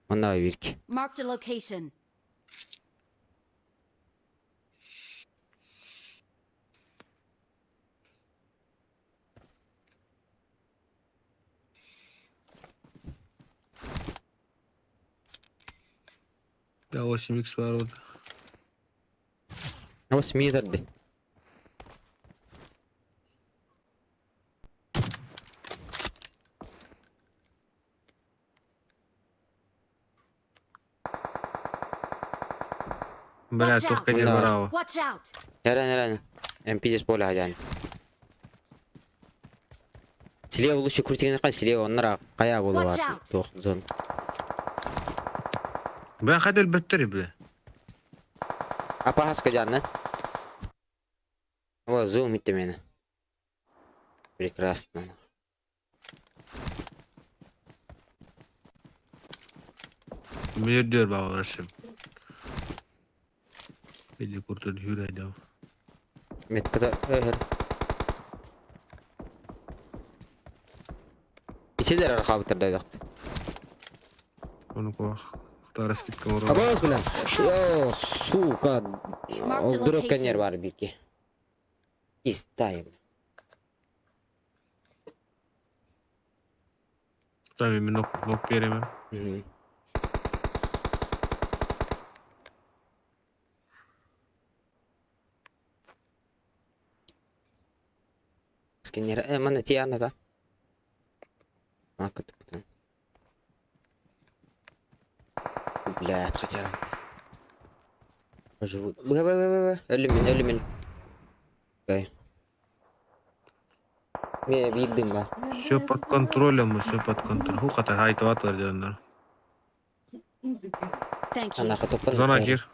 Манна бирки. Marked a location. Да, 8x бар вот. 8 метрди. Бля, Watch out. только не Да. браво. Watch out! Эрен, эрен. МП здесь поле хажан. Слева лучше крутигин кан, слева оннара кая болу Watch бар. out. Тох зон. Бля, хадел беттери, бля. Апа хаска жанны. О, зум итте мени. Прекрасно. Мир баҕар Или курдук хүрэ Метката өһөр. Ичилер архабыттар да дохт. Ону куах. Тара скидка оҥорор. Абаас бля. О, сука. Marked a Ол дроп location. конер бар бики. Истай. Там мен нок нок беремем. Мгм. Сканер, мана тиана да. А, кытыктан. Блядь, хотя. Живут. Б, б, б, б, б. Өлүмүн, өлүмүн. Окей. Ме биирдим ба. Все под контролем, все под контролем. Ху хата хай туат бар дьоннор. Thank you. Ана хотоппун. Зона кир.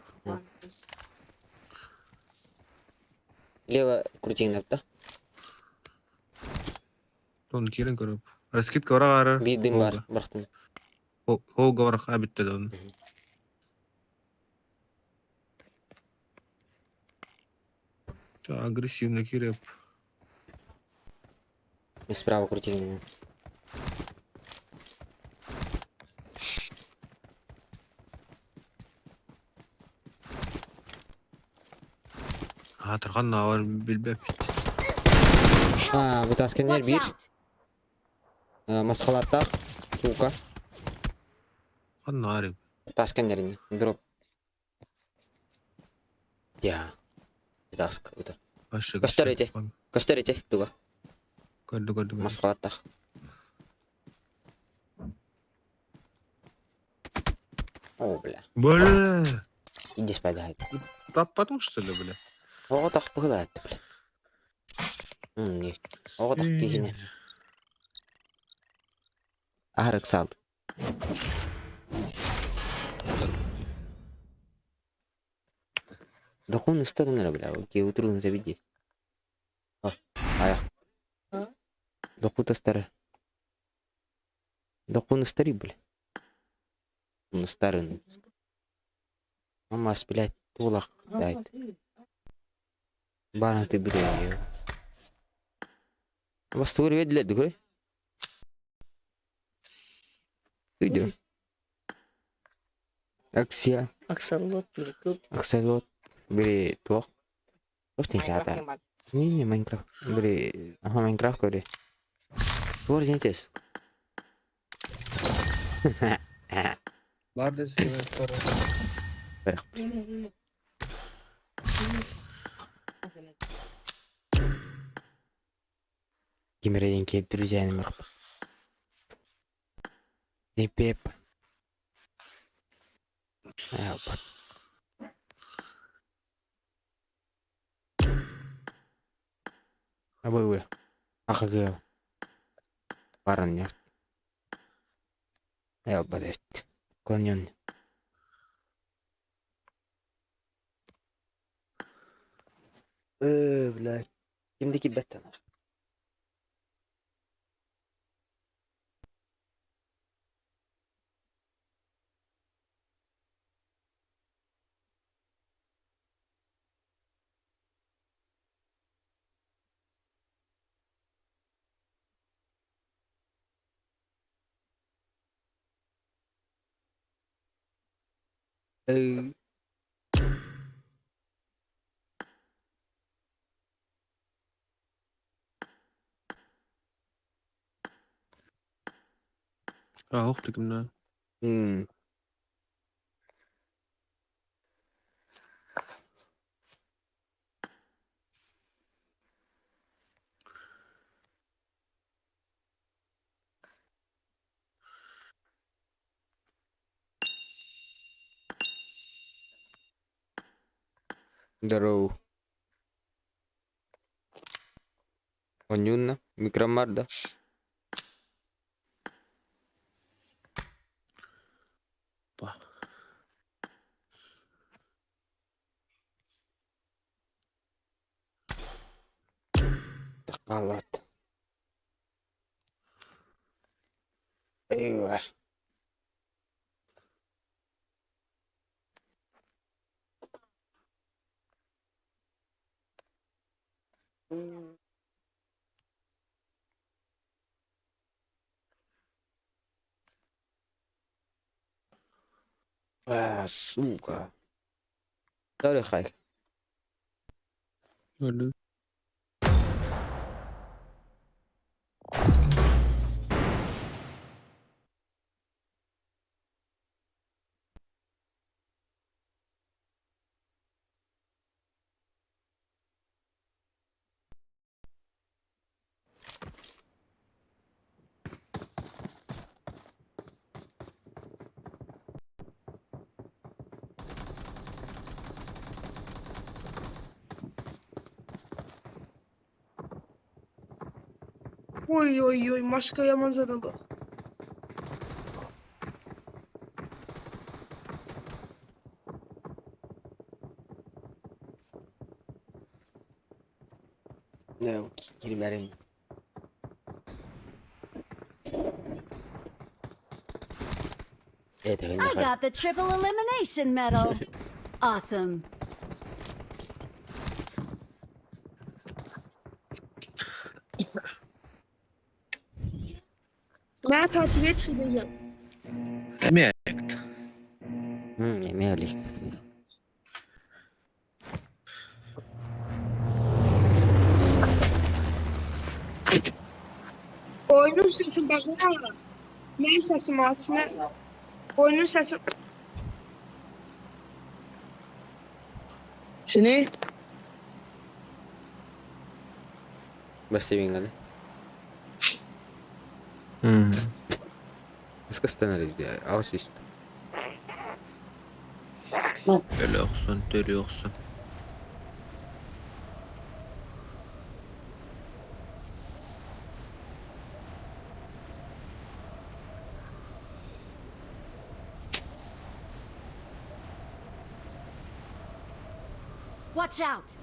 Лево крутиңнапта. Тон кирин көрөп. Раскидка ора ара. Биирдим бар, барахтым. Хо говорах абитте дон. Агрессивно киреп. Мен справа крутиңнем. А турхан навар билбеп. А, бу сканер Watch бир. out. Масхалаттах. Сука. Хан нари. Тасканерин. Дроп. Я. Таск. Это. Башы. Көстөр Көстөр туга. Көрдү көрдү. Масхалаттах. О, бля. Бля. Иди спать, давай. Таппадың что ли, бля? Ого так быгылат, бля. Не. Ого так кихине. Арык салды. Докун стороны, бля, окей, утру на тебе А, ая. Докута старый. Докун старый, бля. Он старый. Мама, блядь, тулах дает. Баран ты бля. Бастур ведле дугой. Видео. Аксия. Аксолот или Аксолот. Бери туох. Туох не хата. Не, не, Майнкрафт. Бери, ага, Майнкрафт көрі. Туор зентес. Бар Бірақ. Кимерден келіп друзьяны бар. Деп. А, Абы Ахагы. Баран не. Я блядь. Клонен. Блядь. Кимдики беттен. А, ох ты кимна. Здорово. Онюнна, микромарда. Па. Тақалат. Эйва. А, сука. Sorry, Хайк. Ой-ой-ой, Машка яман задолбал. Кирбәрин. I got the triple elimination medal. Awesome. Мә takip et şu diyeceğim. Эмиэ. Эмиэ илик. Oyunun sesi baksana. Benim sesim atma. Oyunun sesi... Şunu Бассейн гана. Скастанар аус үс. Өлө охсон, төрүү охсон. Watch out.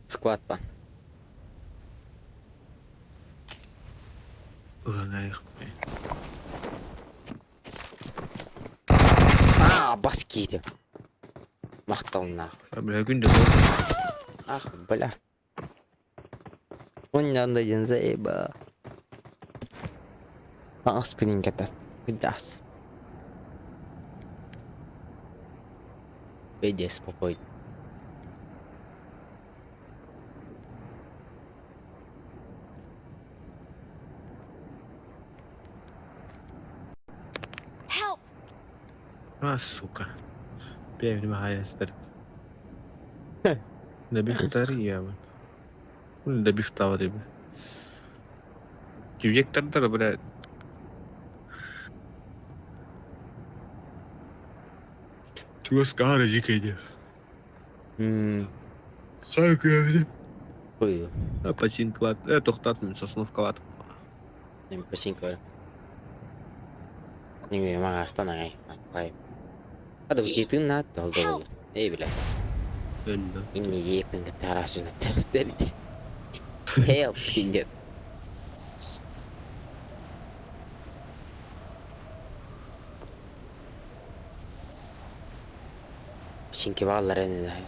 Склад па. Ыһан А, бас киди. Мактал нахуй. Бля, күндө бол. Ах, бля. Он надо заеба. Ах, спиннинг это. Дас. Пиздец, спокойно. Help. А, сука. Бэйбин махаястар. Добихтар я. Добихтар ребят. Вектордар, блядь. Туоскара дикая. Сайкы. Ой, Починкват. Тохтат сосновкават. починка. Не, мага астана ай. Hadi bu gittin ne oldu oldu. Ey bile. Önde. İnni yepin tarasını terti. Help şimdi. Çünkü vallahi ne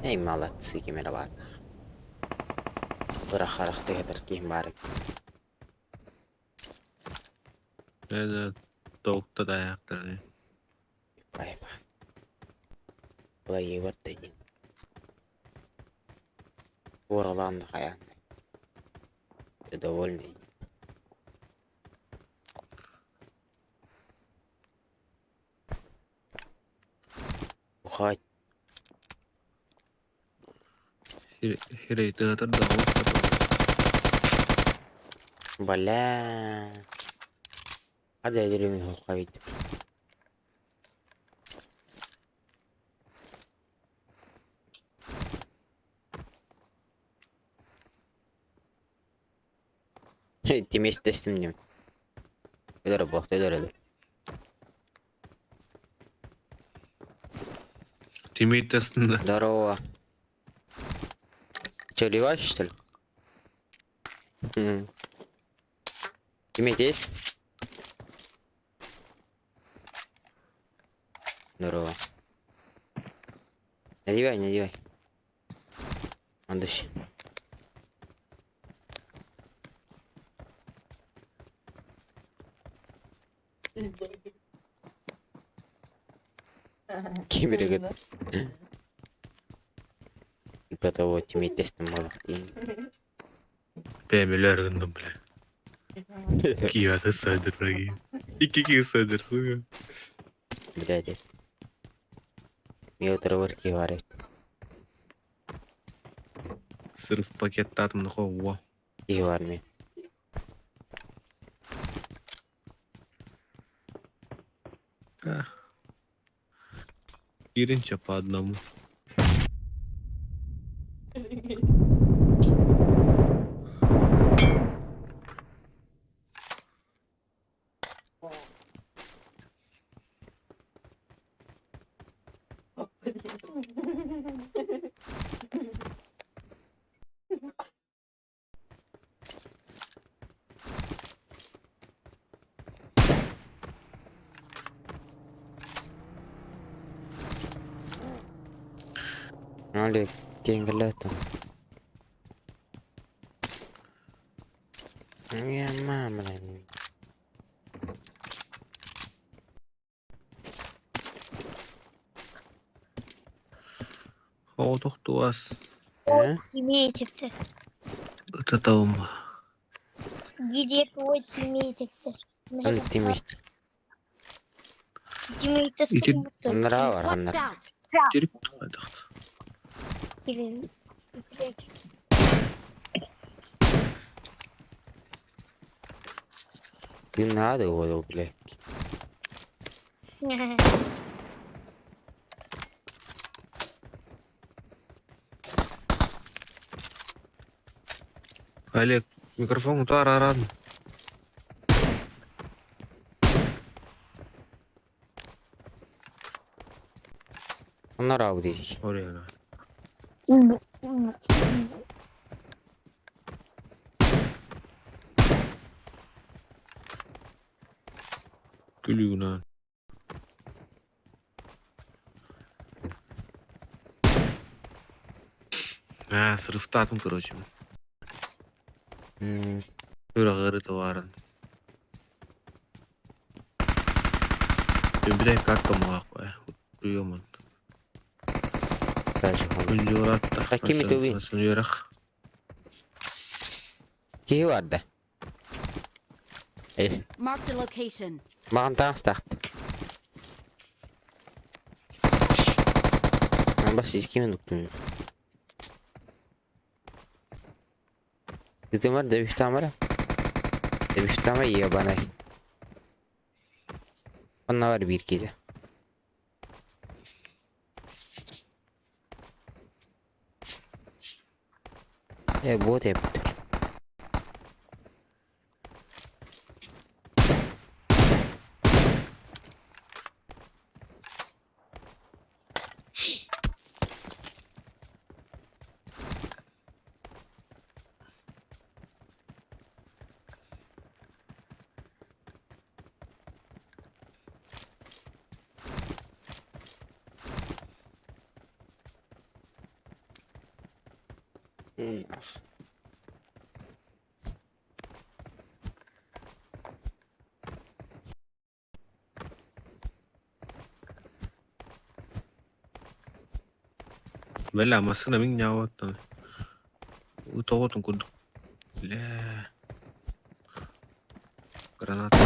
Ey malat kimere var. Bırak tehdar kim var. Evet. Tokta da ayakları. Bay bay. Olay var dedin. Oralandı hayan. Довольный. Ухать. Хирей тыгатар да Бля. Hadi edelim hulka gitti. Тимес тестим дем. Өдөр бохт өдөр өдөр. Тимейтесин. Здорово. Че, ливаешь, что ли? Тиммейт есть? Здорово. Надевай, надевай. Андыш. Ким эрэ Типа того тиммейтестим буоллахтыын. Бэйэм өлөөр гынным бля. Киевата садыр враги. Икки киһи садыр сука. Блядь. Миотровар киһи Сырыв пакеттаатым нохо Киһи баар ми. Киринча по одному. Олег, тенгалето. Я мама. Оҕотохтуас А? Тиммейтиптер. ытатабым. Где твой тиммейтиптер? Аны тиммейт. Тиммейтер Ити Аннараа бар, Watch аннар. out! терip хайдах. Тыыннаа да буолуо, блядь. Олег, микрофон утаар аран. Аннараа бу диэки. Орена. Күлүгүнэн. Аа, сырыфтаатым короче. Үрэҕэр товарын. Бирэ карта маах Уйомун. Дальше хон. Күнжуратта. А кими тылый? Үөрэх. Киһи бар да. Э, Marked a location. маған таҥастаахт. Бас икки минут. Ты бар, Дебиштамар ебаный. Онно бар биир киһи. Э, вот эпт. Бля, массыына мин ньаабаттан. Тоҕотун курдук. Бля. Граната.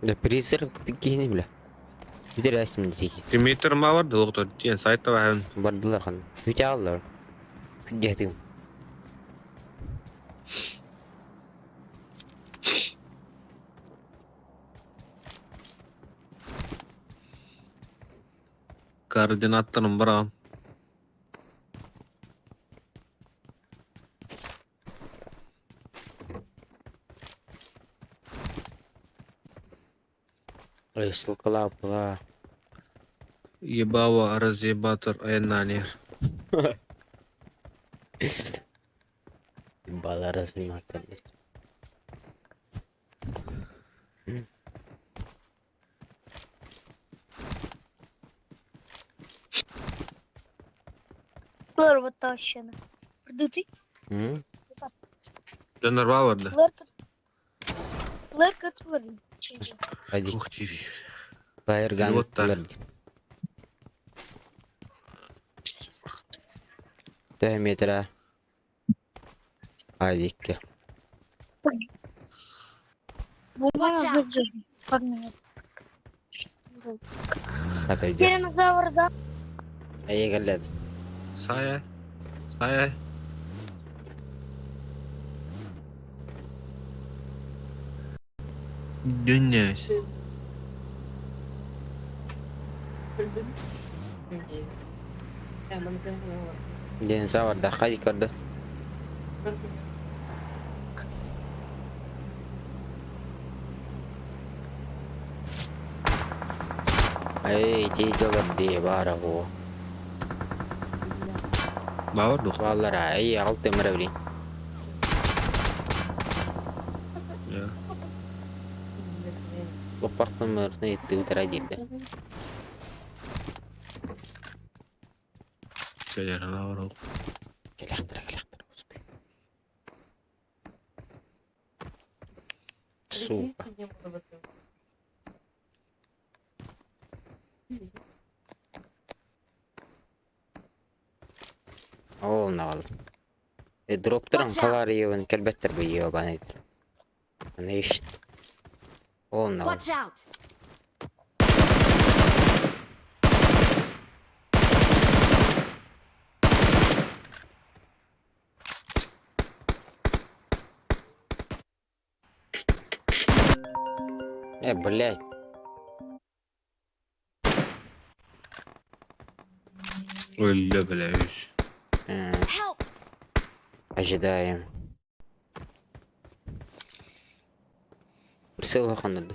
Да призрак киһини бля. Бүтэр тики. Тиммейтер ма бар да доктор. Тиен сайтта баһын. Бардылар хан. Бүтэ аллар. Күддэтим. Координаттарын барам. Ссылкалааппыла. Ебаво разъебатор айаннаан иһэр. Балара сниматтар. Лэр вытащено. Придути. М? Дьоннор баа барда. Лэр Лэр кытлар. Ходи. Ух ты. Байырган Вот так. тылар. Төһө метра? Айдикке. Watch out. Отойди. Динозавр, да? Эйгэллэд. Сая. Сая. Дүннэс. Динозавр да хади көрдө. Эй, тиидолар дии баара буо. Баҕар дух. Бааллара, эй, алты мөрөбүлин. Лоппахтын мөрүнэ иттибитера диирдэ. Кэлэр баҕар ол. Кэлэхтэрэ, кэлэхтэрэ. Сука. Ол навал. Э, дроптерын Watch out. халар иевен кэлбэттэр бу иебан. Аны ишт. Ол навал. Watch out! Э, блядь. Өллө бля үс. Help! Ожидаем. Прицел ханды.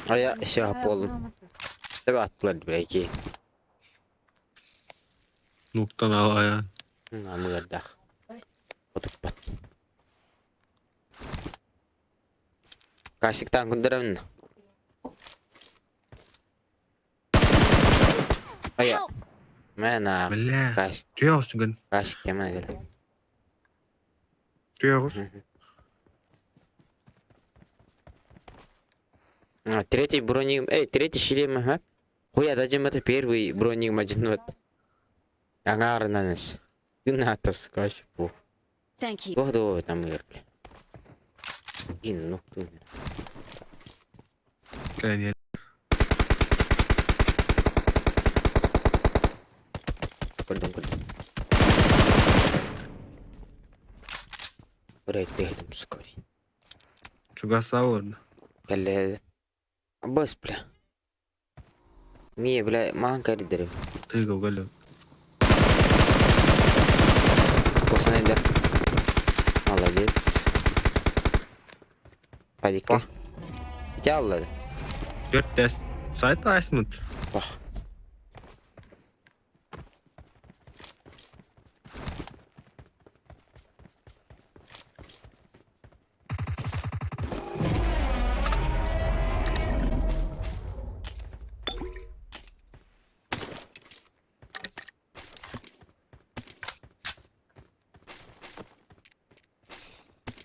А я все полным. Тебе аттылар бля ки. Нуктан ал аян. Амырдах. Отуппат. Касиктан күндерем. Ая, Help! мена Бля. кас Түйе күн. касик тема гел. Түйе А, третий броник, эй, третий шлем, ага. Хуя, даже это первый броник мажнут. Ангар на нас. Юнатас, каш, пух. Thank you. Году там ир, бля. Гин, ну, ты. Кэлэн Көрдüm, көрдüm. Buraya değdim, скорей. Чугас орна. Кэллэ. Бас, бля. Мия, бля, махан кәридерим. Тыга кэлэ. Қосанайдар. Молодец. Падикке. Ити аллады. Төрт тэс. Сайт айсмыт. Бах.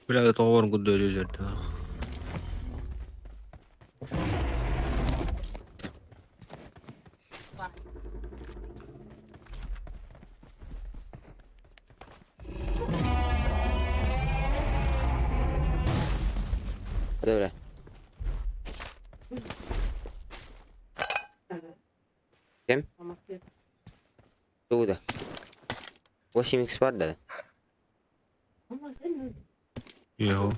Бля тоҕорун курду өлөлөрдө. Добре. Кем? Тугу да? 8x бар да? Йоо.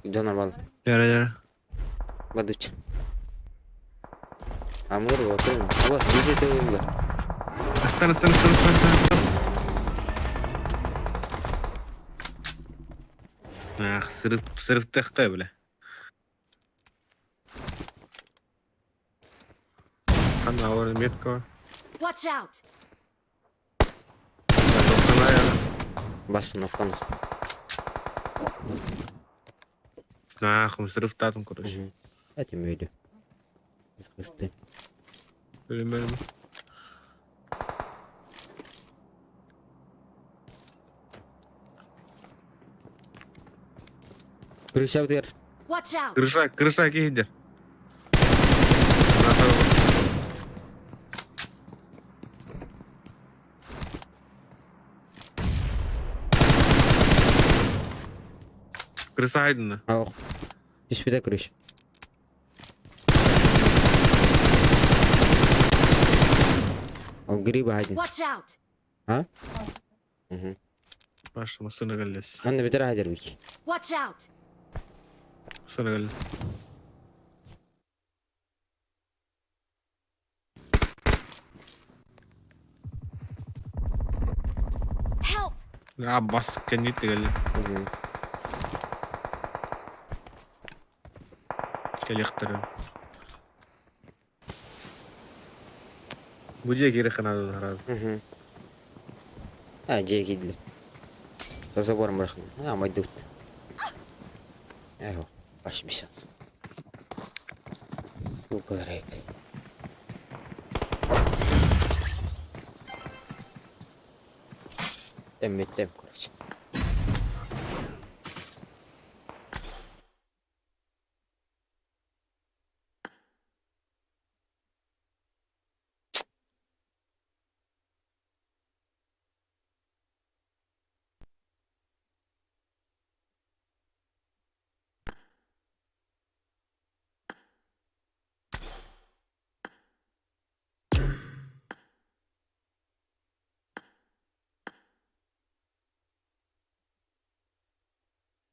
Дьон арбал. Яра яра. Бадыч. Амыр отын. Вот, видите, ты Астан астан астан астан астан. Ах, сырып сырыптахтай бля. Ханна ауыр метка. Watch out! Басын оқтан Нахуй, сырыптатым, короче. Этим өйдү. Кысты. Өлүм өлүм. Крыша бутер. Watch out! Крыша, крыша киһиндер. Крыса айдына. Ох. Түспүтэ крыша. Ол гриб айдын. Watch out! А? Угу. Паша, масына галлес. Манна битер айдыр бик. Watch out! Масына галлес. Help! А, бас кеннит галле. Угу. Келехтер. Будья кире ханады раз. Угу. А, же кидли. За забором бырахны. А, майдут. Эхо, баш бишанс. Укарайк. Тем, тем.